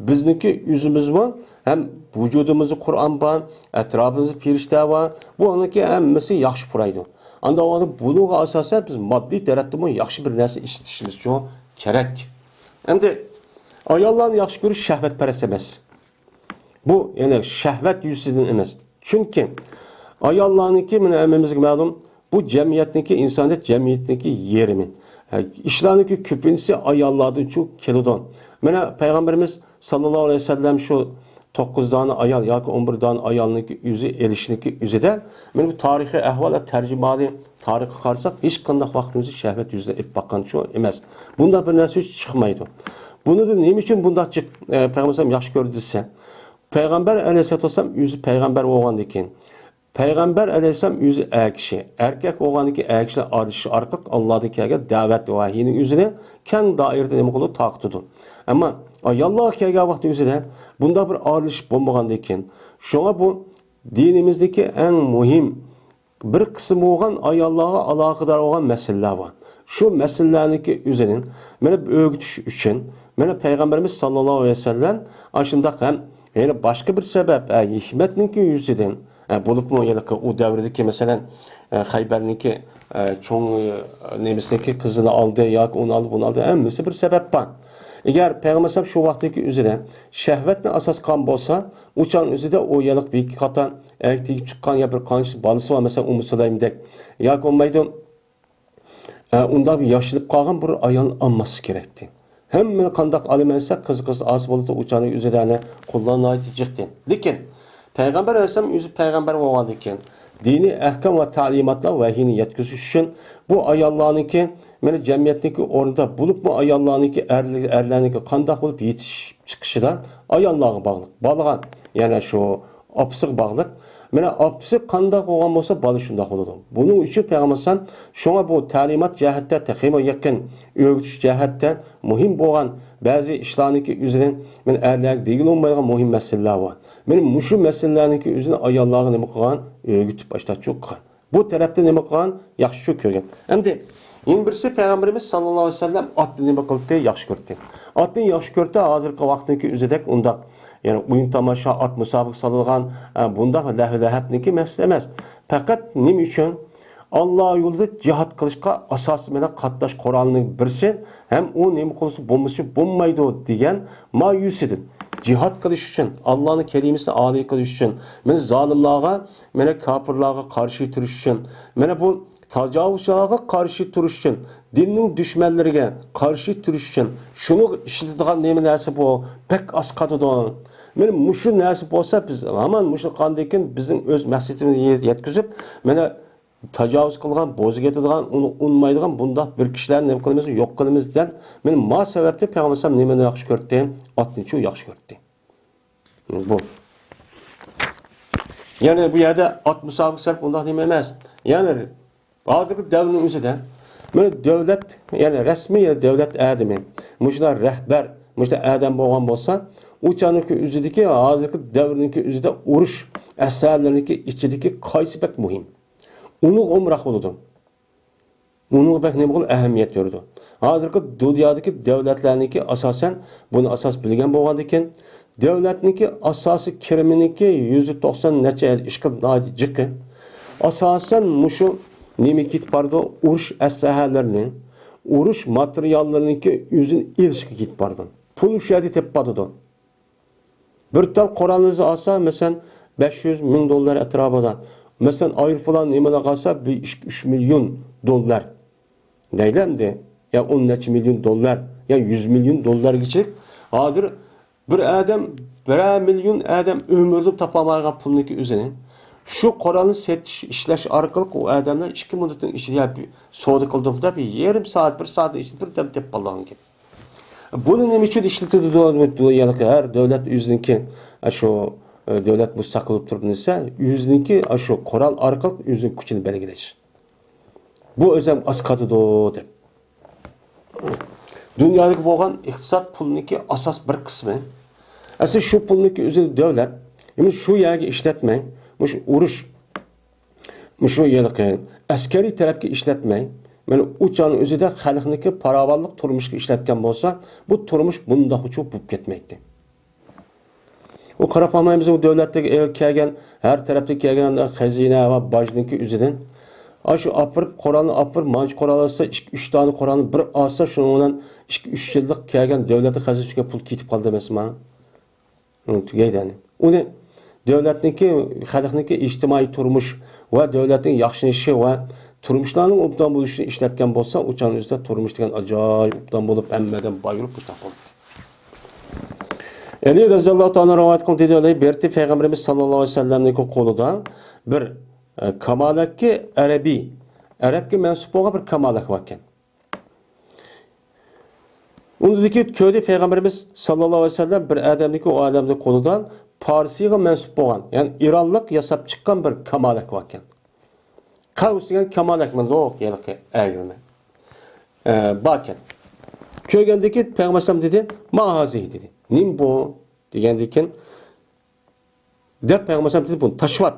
بىزنىڭكى ئۆزىمىزمۇ ھەم ۋۇجۇدىمىزدا قۇرئان بار، ئەتراپىمىزدا پىرىشتە بار. بۇنىڭكى ھەممىسى ياخشى پۇرايدۇ. ئانداق بولغاندا بۇنىڭغا ئاساسەن بىز ماددىي تەرەپتىنمۇ ياخشى بىر نەرسە ئىشلىتىشىمىز چوڭ كېرەك. ئەمدى ئاياللارنى ياخشى كۆرۈش شەھۋەتپەرەس ئەمەس. بۇ يەنى شەھۋەت يۈزىسىدىن ئەمەس. چۈنكى ئاياللارنىڭكى، مانا، ھەممىمىزگە مەلۇم، بۇ جەمئىيەتنىڭكى، ئىنسانىيەت جەمئىيىتىنىڭكى يېرىمى. ئە، ئىشلارنىڭكى كۆپىنچىسى ئاياللاردىن چوڭ كېلىدۇ. مانا، پەيغەمبىرىمىز ساللاللاھۇ ئەلەيھى ۋەسەللەم شۇ توققۇز دانە ئايال ياكى ئون بىر دانە ئايالنىڭكى ئۆزى ئېلىشنىڭكى ئۆزىدە، مانا بۇ تارىخىي ئەھۋال، تەرجىمىھالى تارىخقا قارىساق، ھېچقانداق ۋاقتىمىزدا شەھۋەت يۈزىنى ئېلىپ باققان چوڭ ئەمەس. بۇنداق بىر نەرسە ھېچ چىقمايدۇ. بۇنىڭدا نېمە ئۈچۈن بۇنداق جىق، ئە، پەيغەمبەر ياخشى كۆردى دېسە، پەيغەمبەر ئەلەيھىسسالاتۇ ۋەسسالام ئۆزى پەيغەمبەر بولغاندىن كېيىن، پەيغەمبەر ئەلەيھىسسالام ئۆزى ئەر كىشى، ئەركەك بولغاندىكىن ئەر كىشىلەر ئارىلىشىش ئارقىلىق ئاللادىن كەلگەن دەۋەت ۋەھىينىڭ ئۆزىنى كەڭ دائىرىدە نېمە قىلىدۇ؟ تارقىتىدۇ. ئەمما ئاياللارغا كەلگەن ۋاقىتنىڭ ئۆزىدە بۇنداق بىر ئارىلىشىش بولمىغاندىكىن، شۇڭا بۇ دىنىمىزدىكى ئەڭ مۇھىم بىر قىسىم بولغان ئاياللارغا ئالاقىدار بولغان مەسىلىلەر بار. شۇ مەسىلىلەرنىڭكى ئۆزىنى مانا ئۆگىتىش ئۈچۈن، مانا پەيغەمبىرىمىز ساللاللاھۇ ئەلەيھى ۋەسەللەم ئاشۇنداق ھەم يەنە باشقا بىر سەۋەب، ھە، ھېكمەتنىڭكى يۈزىدىن، ھە، بولۇپمۇ ھېلىقى ئۇ دەۋردىكى، مەسىلەن، ھە، خەيبەرنىڭكى، ھە، چوڭ، ھە، نېمىسىنىڭكى قىزىنى ئالدى ياكى ئۇنى ئالدى، بۇنى ئالدى، ھەممىسى بىر سەۋەب بار. ئەگەر پەيغەمبەر ئەلەيھىسسالام شۇ ۋاقىتتىكى ئۆزىدە شەھۋەتنى ئاساس قىلغان بولسا، ئۇ چاغنىڭ ئۆزىدە ئۇ ھېلىقى بىر ئىككى قاتار ئەگىپ تېگىپ چىققان يا بىر قانچە بالىسى بار، مەسىلەن، ئۇممۇ سۇلەيمدەك ياكى بولمايدۇ، ئە، ئۇنداق بىر ياشىنىپ قالغان بىر ئايال ئالماسلىق كېرەكتى. ھەممە قانداق ئالىمەن دېسە، قىز، قىز ئاز بولىدۇ، ئۇ چاغنىڭ ئۆزىدە قۇللار ناھايىتى جىقتى. لېكىن پەيغەمبەر ئەلەيھىسسالام ئۆزى پەيغەمبەر بولغاندىكىن، دىنىي ئەھكام ۋە تەلىماتلار ۋەھىينى يەتكۈزۈش ئۈچۈن بۇ ئاياللارنىڭكى، مانا، جەمئىيەتتىكى ئورنىدا بولۇپمۇ ئاياللارنىڭكى، ئەرلىك-، ئەرلەرنىڭكى قانداق بولۇپ يېتىشىپ چىقىشىدا ئاياللارغا باغلىق. بالىغا، يەنى شۇ ئاپىسىغا باغلىق. مانا، ئاپىسى قانداق بولغان بولسا، بالا شۇنداق بولىدۇ. بۇنىڭ ئۈچۈن پەيغەمبەر ئەلەيھىسسالام شۇڭا بۇ تەلىمات جەھەتتە تېخىمۇ يېقىن، ئۆگىتىش جەھەتتە مۇھىم بولغان بەزى ئىشلارنىڭكى ئۆزىنى، مانا، ئەرلەرگە دېگىلى بولمايدىغان مۇھىم مەسىلىلەر بار. مانا مۇشۇ مەسىلىلەرنىڭكى ئۆزىنى ئاياللارغا نېمە قىلغان؟ ئۆگىتىپ، ئاشتاچۇ قىلغان. بۇ تەرەپتە نېمە قىلغان؟ ياخشى كۆرگەن. ئەمدى يەنە بىرسى، پەيغەمبىرىمىز ساللاللاھۇ ئەلەيھى ۋەسەللەم ئاتنى نېمە قىلدى؟ ياخشى كۆردى. ئاتنى ياخشى كۆردى، ھازىرقى ۋاقىتنىڭكى ئۆزىدەك ئۇنداق، يەنى ئويۇن تاماشا، ئات مۇسابىقە سالىدىغان، ئە، بۇنداق لەھۋە لەھەپنىڭكى مەسىلە ئەمەس. پەقەت نېمە ئۈچۈن؟ ئاللا يولىدا جىھاد قىلىشقا ئاساسىي مانا قاتناش قورالىنىڭ بىرسى، ھەم ئۇ نېمە قىلسا بولمىسا بولمايدۇ دېگەن مايۇسىدىن. جىھاد قىلىش ئۈچۈن، ئاللانىڭ كەلىمىسىنى ئالىي قىلىش ئۈچۈن، مانا زالىملارغا، مانا كاپىرلارغا قارشى تۇرۇش ئۈچۈن، مانا بۇ تاجاۋۇزچىلارغا قارشى تۇرۇش ئۈچۈن، دىننىڭ دۈشمەنلىرىگە قارشى تۇرۇش ئۈچۈن شۇنىڭغا ئىشلىتىدىغان نېمە نەرسە بۇ؟ بەك ئاز قاتىدۇ. مانا مۇشۇ نەرسە بولسا، بىز ھامان مۇشۇ قاندىكىن بىزنىڭ ئۆز مەقسىتىمىزگە يەتكۈزۈپ، مانا تاجاۋۇز قىلغان، بوزۇپ كېتىدىغان، ئۇنى ئۇنىمايدىغان بۇنداق بىر كىشىلەرنى نېمە قىلىمىز، يوق قىلىمىز دېگەن. مانا ما سەۋەبتىن پەيغەمبەر ئەلەيھىسسالام نېمىنى ياخشى كۆردى؟ ئاتنىچۇ ياخشى كۆردى. بۇ. يەنى بۇ يەردە ئات مۇسابىقىسى بۇنداق نېمە ئەمەس. يەنى ھازىرقى دەۋرنىڭ ئۆزىدە مانا دۆلەت، يەنى رەسمىي دۆلەت ئادىمى، مۇشۇنداق رەھبەر، مۇشۇنداق ئادەم بولغان بولسا، ئۇ چاغنىڭكى ئۆزىدىكى، ھازىرقى دەۋرنىڭكى ئۆزىدە ئۇرۇش ئەسلىھەلىرىنىڭكى ئىچىدىكى قايسى بەك مۇھىم؟ ئۇنىڭغا ئومراق بولىدۇ. ئۇنىڭغا بەك نېمە قىلىدۇ؟ ئەھمىيەت بېرىدۇ. ھازىرقى دۇنيادىكى دۆلەتلەرنىڭكى ئاساسەن بۇنى ئاساس بىلگەن بولغاندىكىن، دۆلەتنىڭكى ئاساسىي كىرىمىنىڭكى يۈزدە توقسان نەچچە ئىشقىلىپ ناھايىتى جىقى. ئاساسەن مۇشۇ نېمە كېتىپ بارىدۇ؟ ئۇرۇش ئەسلىھەلىرىنى، ئۇرۇش ماتېرىياللىرىنىڭكى ئۆزىنى ئېلىشقا كېتىپ بارىدۇ. پۇل شۇ يەردە تېپىپ بارىدۇ. بىر تال قورالنى ئالسا، مەسىلەن، بەش يۈز مىڭ دوللار ئەتراپىدا. مەسىلەن، ئايروپىلان نېمىلەرنى ئالسا، بىر ئىككى ئۈچ مىليون دوللار. دەيلى ئەمدى. يا ئون نەچچە مىليون دوللار، يا يۈز مىليون دوللارغىچىلىك. ھازىر بىر ئادەم، بىرەر مىليون ئادەم ئۆمرىدە تاپالمايدىغان پۇلنىڭكى ئۆزىنى شۇ قورالنى سېتىش، ئىشلەش ئارقىلىق ئۇ ئادەملەر ئىككى مىنۇتنىڭ ئىچىدە، يا بىر سودا قىلدىم دەپ، بىر يېرىم سائەت، بىر سائەتنىڭ ئىچىدە بىر دەم تېپىپ قالىدىغان گەپ. بۇنى نېمە ئۈچۈن ئىشلىتىدۇ؟ يەنى ھەر دۆلەت ئۆزىنىڭكى، ئاشۇ، ئە، دۆلەت مۇستەقىل بولۇپ تۇرۇپ نېسە، ئۆزىنىڭكى ئاشۇ قورال ئارقىلىق ئۆزىنىڭ كۈچىنى بەلگىلەش. بۇ ئۆزەم ئاسقاتىدۇ دەپ. دۇنيادىكى بولغان ئىقتىساد پۇلنىڭكى ئاساس بىر قىسمى. ئەسلى شۇ پۇلنىڭكى ئۆزىنى دۆلەت، يەنى شۇ يەرگە ئىشلەتمەي، مۇشۇ ئۇرۇش، مۇشۇ ھېلىقى ئەسكەرىي تەرەپكە ئىشلەتمەي، مانا ئۇ چاغنىڭ ئۆزىدە خەلقنىڭكى پاراۋانلىق تۇرمۇشقا ئىشلەتكەن بولسا، بۇ تۇرمۇش بۇنداق ئۇچۇپ بولۇپ كەتمەيتتى. ئۇ قاراپ باقمايمىز، ئۇ دۆلەتتىكى ئېلىپ كەلگەن، ھەر تەرەپتىن كەلگەن خەزىنە ۋە باجنىڭكى ئۆزىدىن. ئاشۇ ئاپىرىپ، قورالنى ئاپىرىپ، مانچە قورال ئالسا، ئىككى، ئۈچ دانە قورالنى بىر ئالسا، شۇنىڭ بىلەن ئىككى، ئۈچ يىللىق كەلگەن دۆلەتنىڭ خەزىنىسىگە پۇل كېتىپ قالدى ئەمەسمۇ؟ ئۇ تۈگەيدۇ يەنى. ئۇنى دۆلەتنىڭكى، خەلقنىڭكى ئىجتىمائىي تۇرمۇش ۋە دۆلەتنىڭ ياخشىلىنىشى ۋە تۇرمۇشلارنىڭ ئوبدان بولۇشىنى ئىشلەتكەن بولسا، ئۇ چاغنىڭ ئۆزىدە تۇرمۇش دېگەن ئاجايىپ ئوبدان بولۇپ، ھەممە ئادەم باي بولۇپ مۇشۇنداق بولاتتى. ئەلى رەزىياللاھۇ تائالا رىۋايەت قىلدى، دېدى، بېرىتى پەيغەمبىرىمىز ساللاللاھۇ ئەلەيھى ۋەسەللەمنىڭكى قولىدا بىر، ئە، كامالەتكە ئەرەبىي، ئەرەبكە مەنسۇپ بولغان بىر كامالەت باركەن. ئۇنىڭدىكى كۆردى پەيغەمبىرىمىز ساللاللاھۇ ئەلەيھى ۋەسەللەم بىر ئادەمنىڭكى ئۇ ئادەمنىڭ قولىدا پارسىغا مەنسۇپ بولغان، يەنى ئىرانلىق ياساپ چىققان بىر كامالەك باركەن. قەۋس دېگەن كامالەك مۇنداق ھېلىقى ئەگرىمە، ئە، باركەن. كۆرگەندىكىن پەيغەمبەر ئەلەيھىسسالام دېدى، ما ھازىھ دېدى. نېمە بۇ؟ دېگەندىكىن، دەپ پەيغەمبەر ئەلەيھىسسالام دېدى، بۇنى تاشلىۋەت.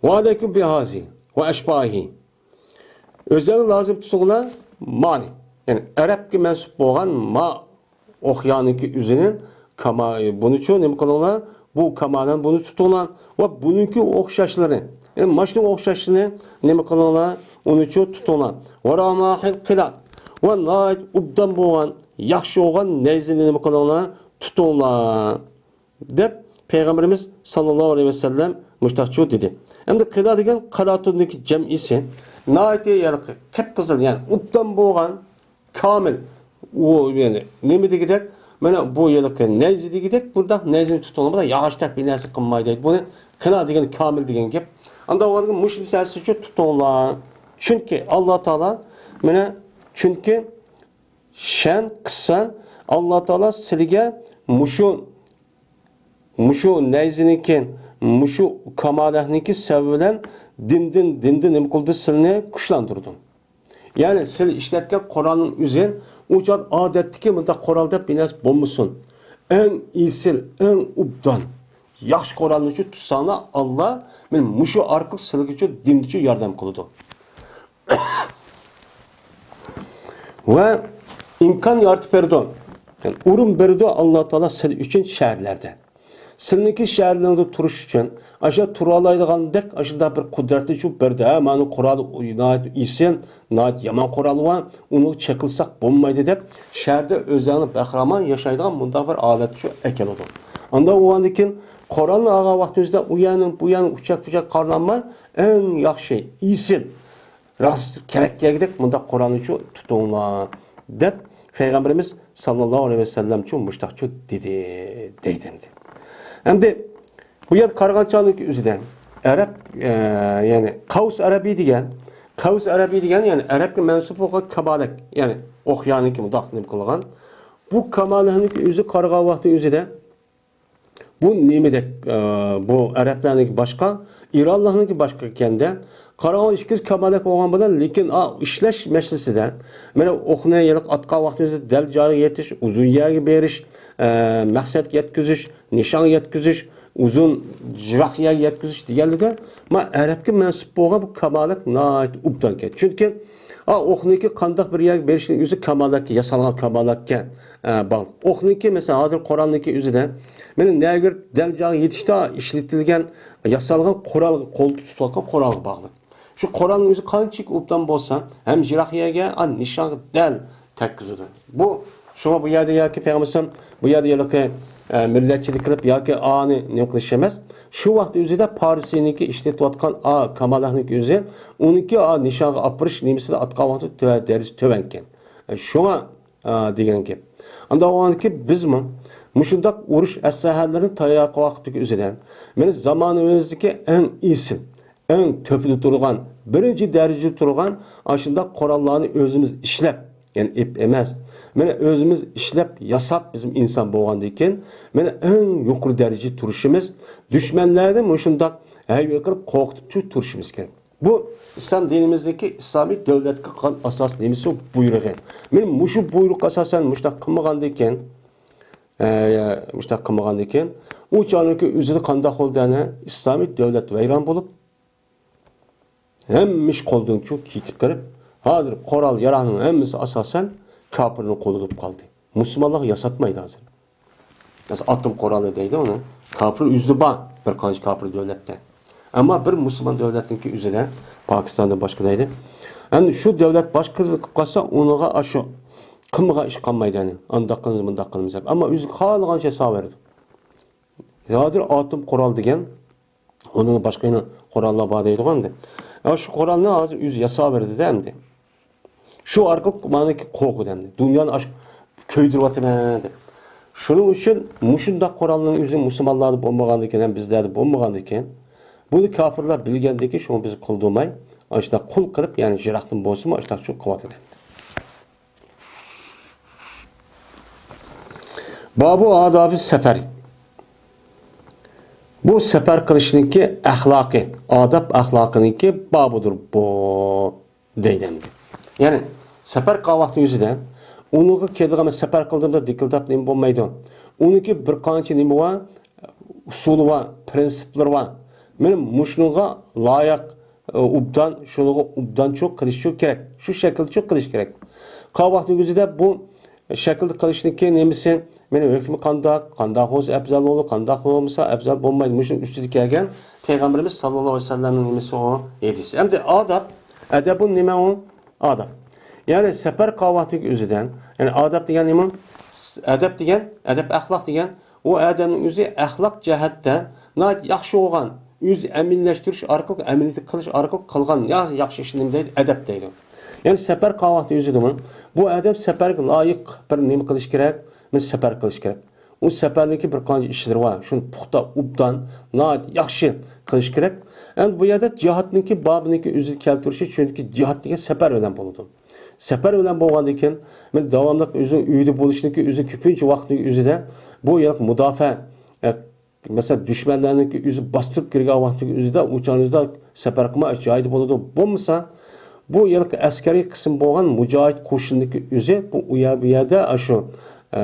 ۋە ئەلەيكۇم بىھازىھ ۋە ئەشباھىھ. ئۆزەڭ لازىم تۇتۇڭلار مانى. يەنى ئەرەبكە مەنسۇپ بولغان ما ئوخيانىكى ئۆزىنىڭ كاما-، بۇنىچۇ نېمە قىلىڭلار؟ بۇ كامالەن بۇنى تۇتۇڭلار. ۋە بۇنىڭكى ئوخشاشلىرى. يەنى ماشۇنىڭ ئوخشاشلىرىنى نېمە قىلىڭلار؟ ئۇنىچۇ تۇتۇڭلار. ۋە راماھىل قىلات. ۋە ناھايىتى ئوبدان بولغان، ياخشى بولغان نەيزىنى نېمە قىلىڭلار؟ تۇتۇڭلار. دەپ پەيغەمبىرىمىز ساللاللاھۇ ئەلەيھى ۋەسەللەم مۇشتاقچۇ دېدى. ئەمدى قىلا دېگەن قالاتۇندىكى جەمئىسى. ناھايىتى ھېلىقى قىپقىزىل، يەنى ئوبدان بولغان، كامىل. ئۇ يەنى نېمە دېگۈدەك؟ مانا بۇ ھېلىقى نەيزە دېگۈدەك، بۇنداق نەيزىنى تۇتۇڭلار، بۇنداق ياغاچتەك بىر نەرسە قىلمايدۇ دەيدۇ. بۇنى قىلا دېگەن كامىل دېگەن گەپ. ئاندا ئۇلارغا مۇشۇ نەرسىچۇ تۇتۇڭلار. چۈنكى ئاللا تائالا، مانا، چۈنكى شەن قىسسان، ئاللا تائالا سىلىگە مۇشۇ، مۇشۇ نەيزىنىڭكى، مۇشۇ كامالەتنىڭكى سەۋەبى بىلەن دىندىن، دىندىن نېمە قىلدى؟ سىلىنى كۈچلەندۈردى. يەنى سىلى ئىشلەتكەن قورالنىڭ ئۆزى ئۇنچە ئادەتتىكى مۇنداق قورال دەپ بىر نەرسە بولمىسۇن. ئەڭ ئېسىل، ئەڭ ئوبدان، ياخشى قورالنىچۇ تۇتساڭلار، ئاللا مانا مۇشۇ ئارقىلىق سىلىگىچۇ دىندىچۇ ياردەم قىلىدۇ. ۋە ئىمكان يارىتىپ بېرىدۇ. يەنى ئورۇن بېرىدۇ ئاللا تائالا سىلى ئۈچۈن شەھەرلەردە. سىلىنىڭكى شەھەرلىرىڭدە تۇرۇش ئۈچۈن ئاشۇ تۇرالايدىغاندەك ئاشۇنداق بىر قۇدرەتنى شۇ بەردى. ھە، مانا قورال ناھايىتى ئېسىل، ناھايىتى يامان قورال بار، ئۇنى چېقىلساق بولمايدۇ دەپ، شەھەردە ئۆزەڭنى بەھرىمەن ياشايدىغان مۇنداق بىر ھالەتنى شۇ ئەكېلىدۇ. ئاندا ئۇندىن كېيىن قورالنى ئالغان ۋاقتىڭىزدا ئۇ يەرنىڭ، بۇ يەرنىڭ ئۇچاق-پۇچاق قارىلانماي، ئەڭ ياخشى، ئېسىل، راست كېرەك دېگۈدەك مۇنداق قورالنىچۇ تۇتۇڭلار دەپ پەيغەمبىرىمىز ساللاللاھۇ ئەلەيھى ۋەسەللەمچۇ مۇشتاقچۇ دېدى، دەيدۇ ئەمدى. ئەمدى بۇ يەر قارىغان چاغدىكى ئۆزىدە ئەرەب، ئە، يەنى قەۋس ئەرەبىي دېگەن، قەۋس ئەرەبىي دېگەن، يەنى ئەرەبكە مەنسۇپ بولغان كامالەك، يەنى ئوخيانىكى مۇنداق نېمە قىلغان. بۇ كامالەكنىڭكى ئۆزى قارىغان ۋاقتى ئۆزىدە بۇ نېمىدەك، ئە، بۇ ئەرەبلەرنىڭكى باشقا، ئىرانلىقنىڭكى باشقا ئىكەندە، قاراڭغۇ ئىككىسى كامالەك بولغان بىلەن، لېكىن، ئا، ئىشلەش مەسىلىسىدە، مانا ئوقنى ھېلىقى ئاتقان ۋاقتىمىزدا دەل جايىغا يېتىش، ئۇزۇن يەرگە بېرىش، ئە، مەقسەتكە يەتكۈزۈش، نىشانغا يەتكۈزۈش، ئۇزۇن، يىراق يەرگە يەتكۈزۈش دېگەنلىكى، ما ئەرەبكە مەنسۇپ بولغان بۇ كامالەك ناھايىتى ئوبدانكەن. چۈنكى، ئا، ئوقنىڭكى قانداق بىر يەرگە بېرىشىنىڭ ئۆزى كامالەككە، ياسالغان كامالەككە، ئە، باغلىق. ئوقنىڭكى، مەسىلەن، ھازىر قورالنىڭكى ئۆزىدە، مانا نەگە دەل جايىغا يېتىشتا ئىشلىتىلگەن، ياسالغان قورالغا، قولدا تۇتۇۋاتقان قورالغا باغلىق. شۇ قورالنىڭ ئۆزى قانچىلىك ئوبدان بولسا، ھەم يىراق يەرگە، ئا، نىشانغا دەل تەگكۈزىدۇ. بۇ، شۇڭا بۇ يەردە ياكى پەيغەمبەر ئەلەيھىسسالام بۇ يەردە ھېلىقى، ئە، مىللەتچىلىك قىلىپ ياكى ئانى نېمە قىلىش ئەمەس. شۇ ۋاقىت ئۆزىدە پارسىنىڭكى ئىشلىتىۋاتقان ئا كامالەكنىڭكى ئۆزى، ئۇنىڭكى ئا نىشانغا ئاپىرىش نېمىسىدە ئاتقان ۋاقتى تۆ-، دەرىجىسى تۆۋەنكەن. ئە، شۇڭا، ئا، دېگەن گەپ. ئانداق بولغاندىكىن بىزمۇ مۇشۇنداق ئۇرۇش ئەسلىھەلىرىنى تەييار قىلغان ۋاقىتتىكى ئۆزىدە، مانا زامانىمىزدىكى ئەڭ ئېسىل، ئەڭ تۆپىدە تۇرغان، بىرىنچى دەرىجىدە تۇرغان ئاشۇنداق قوراللارنى ئۆزىمىز ئىشلەپ، يەنى ئېلىپ ئەمەس، مانا ئۆزىمىز ئىشلەپ، ياساپ، بىزمۇ ئىنسان بولغاندىن كېيىن، مانا ئەڭ يۇقىرى دەرىجىدە تۇرۇشىمىز، دۈشمەنلەرنى مۇشۇنداق ھەيۋە قىلىپ قورقۇتۇپ تۇرۇشىمىز كېرەك. بۇ ئىسلام دىنىمىزدىكى ئىسلامىي دۆلەتكە قىلغان ئاساسىي نېمىسى؟ بۇيرۇقى. مانا مۇشۇ بۇيرۇققا ئاساسەن مۇشۇنداق قىلمىغاندىكىن، ئە، مۇشۇنداق قىلمىغاندىكىن، ئۇ چاغنىڭكى ئۆزىدە قانداق بولدى؟ ئەنە ئىسلامىي دۆلەت ۋەيران بولۇپ، ھەممە ئىش قولدىن چۈ-، كېتىپ قېلىپ، ھازىر قورال-ياراغنىڭ ھەممىسى ئاساسەن كاپىرنىڭ قولىدا بولۇپ قالدى. مۇسۇلمانلارغا ياساتمايدۇ ھازىر. مەسىلەن، ئاتوم قورالى دەيدۇ ئۇنى. كاپىر ئۆزىدە بار، بىر قانچە كاپىر دۆلەتتە. ئەمما بىر مۇسۇلمان دۆلەتنىڭكى ئۆزىدە، پاكىستاندىن باشقا دەيدۇ. ئەمدى شۇ دۆلەت باشقا قىلىپ قالسا، ئۇنىڭغا ئاشۇ قىلمىغان ئىش قالمايدۇ، يەنى ئانداق قىلىمىز، مۇنداق قىلىمىز دەپ. ئەمما ئۆزىگە خالىغانچە ياساۋېرىدۇ. ھازىر ئاتوم قورال دېگەن، ئۇنىڭ باشقا يەنە قوراللار بار دەيدىغۇ ئەمدى. يا، شۇ قورالنى ھازىر ئۆزى ياساۋېرىدۇ-دە ئەمدى. شۇ ئارقىلىق مانىكى قورقىدۇ ئەمدى. دۇنيانى ئاش-، كۆيدۈرۈۋاتىمەن دەپ. شۇنىڭ ئۈچۈن مۇشۇنداق قورالنىڭ ئۆزى مۇسۇلمانلاردا بولمىغاندىكىن، ھەم بىزلەردە بولمىغاندىكىن، بۇنى كاپىرلار بىلگەندىكىن، شۇڭا بىز قىلدۇرماي، ئاشۇنداق قۇل قىلىپ، يەنى يىراقتىن بولسىمۇ، ئاشۇنداق شۇ قىلىۋاتىدۇ ئەمدى. بابۇ ئادابى سەپەر. بۇ سەپەر قىلىشنىڭكى ئەخلاقى، ئاداب ئەخلاقىنىڭكى بابىدۇر بۇ، دەيدۇ ئەمدى. يەنى سەپەر قىلغان ۋاقتى يۈزىدە ئۇنىڭغا كېلىدىغان، مەن سەپەر قىلدىم دەپ دىكىلداپ نېمە بولمايدۇ. ئۇنىڭكى بىر قانچە نېمە بار، ئۇسۇلى بار، پرىنسىپلىرى بار. مېنىڭ مۇشۇنىڭغا لايىق، ئوبدان، شۇنىڭغا ئوبدانچۇ قىلىشچۇ كېرەك، شۇ شەكىلدىچۇ قىلىش كېرەك. قىلغان ۋاقتى يۈزىدە بۇ شەكىلدە قىلىشنىڭكى نېمىسى، مېنىڭ ھۆكمى قانداق، قانداق بولسا ئەپزەل بولىدۇ، قانداق بولمىسا ئەپزەل بولمايدۇ. مۇشۇنىڭ ئۈستىدە كەلگەن پەيغەمبىرىمىز ساللاللاھۇ ئەلەيھى ۋەسەللەمنىڭ نېمىسى ئۇ ھەدىس. ئەمدى ئاداب، ئەدەبۇ نېمە ئۇ؟ ئاداب. يەنى سەپەر قىلغان ۋاقتىدىكى ئۆزىدە، يەنى ئاداب دېگەن نېمە؟ ئەدەب دېگەن، ئەدەب ئەخلاق دېگەن، ئۇ ئادەمنىڭ ئۆزى ئەخلاق جەھەتتە ناھايىتى ياخشى بولغان، ئۆزى ئەمەلىيلەشتۈرۈش ئارقىلىق، ئەمەلىيەتتە قىلىش ئارقىلىق قىلغان يا-، ياخشى ئىشنى نېمە دەيدۇ؟ ئەدەب دەيدۇ. يەنى سەپەر قىلغان ۋاقتى ئۆزىدىمۇ بۇ ئادەم سەپەرگە لايىق بىر نېمە قىلىش كېرەك؟ مەن سەپەر قىلىش كېرەك. ئۇ سەپەرنىڭكى بىر قانچە ئىشلىرى بار، شۇنى پۇختا، ئوبدان، ناھايىتى ياخشى قىلىش كېرەك. ئەمدى بۇ يەردە جىھادنىڭكى بابىنىڭكى ئۆزىنى كەلتۈرۈشى، چۈنكى جىھاد دېگەن سەپەر بىلەن بولىدۇ. سەپەر بىلەن بولغاندىن كېيىن، مەن داۋاملىق ئۆزىنىڭ ئۆيدە بولۇشنىڭكى ئۆزى كۆپىنچە ۋاقىتنىڭ ئۆزىدە بۇ يەنە مۇداپىئە، ئە، مەسىلەن، دۈشمەنلەرنىڭكى ئۆزى باستۇرۇپ كىرگەن ۋاقتىدىكى ئۆزىدە ئۇ چاغنىڭدا سەپەر قىلما جايىدا بولىدۇ. بولمىسا، بۇ يەنە ئەسكەرىي قىسىم بولغان مۇجاھىد قوشۇننىڭكى ئۆزى بۇ، ئۇ يەر، بۇ يەردە ئاشۇ، ئە،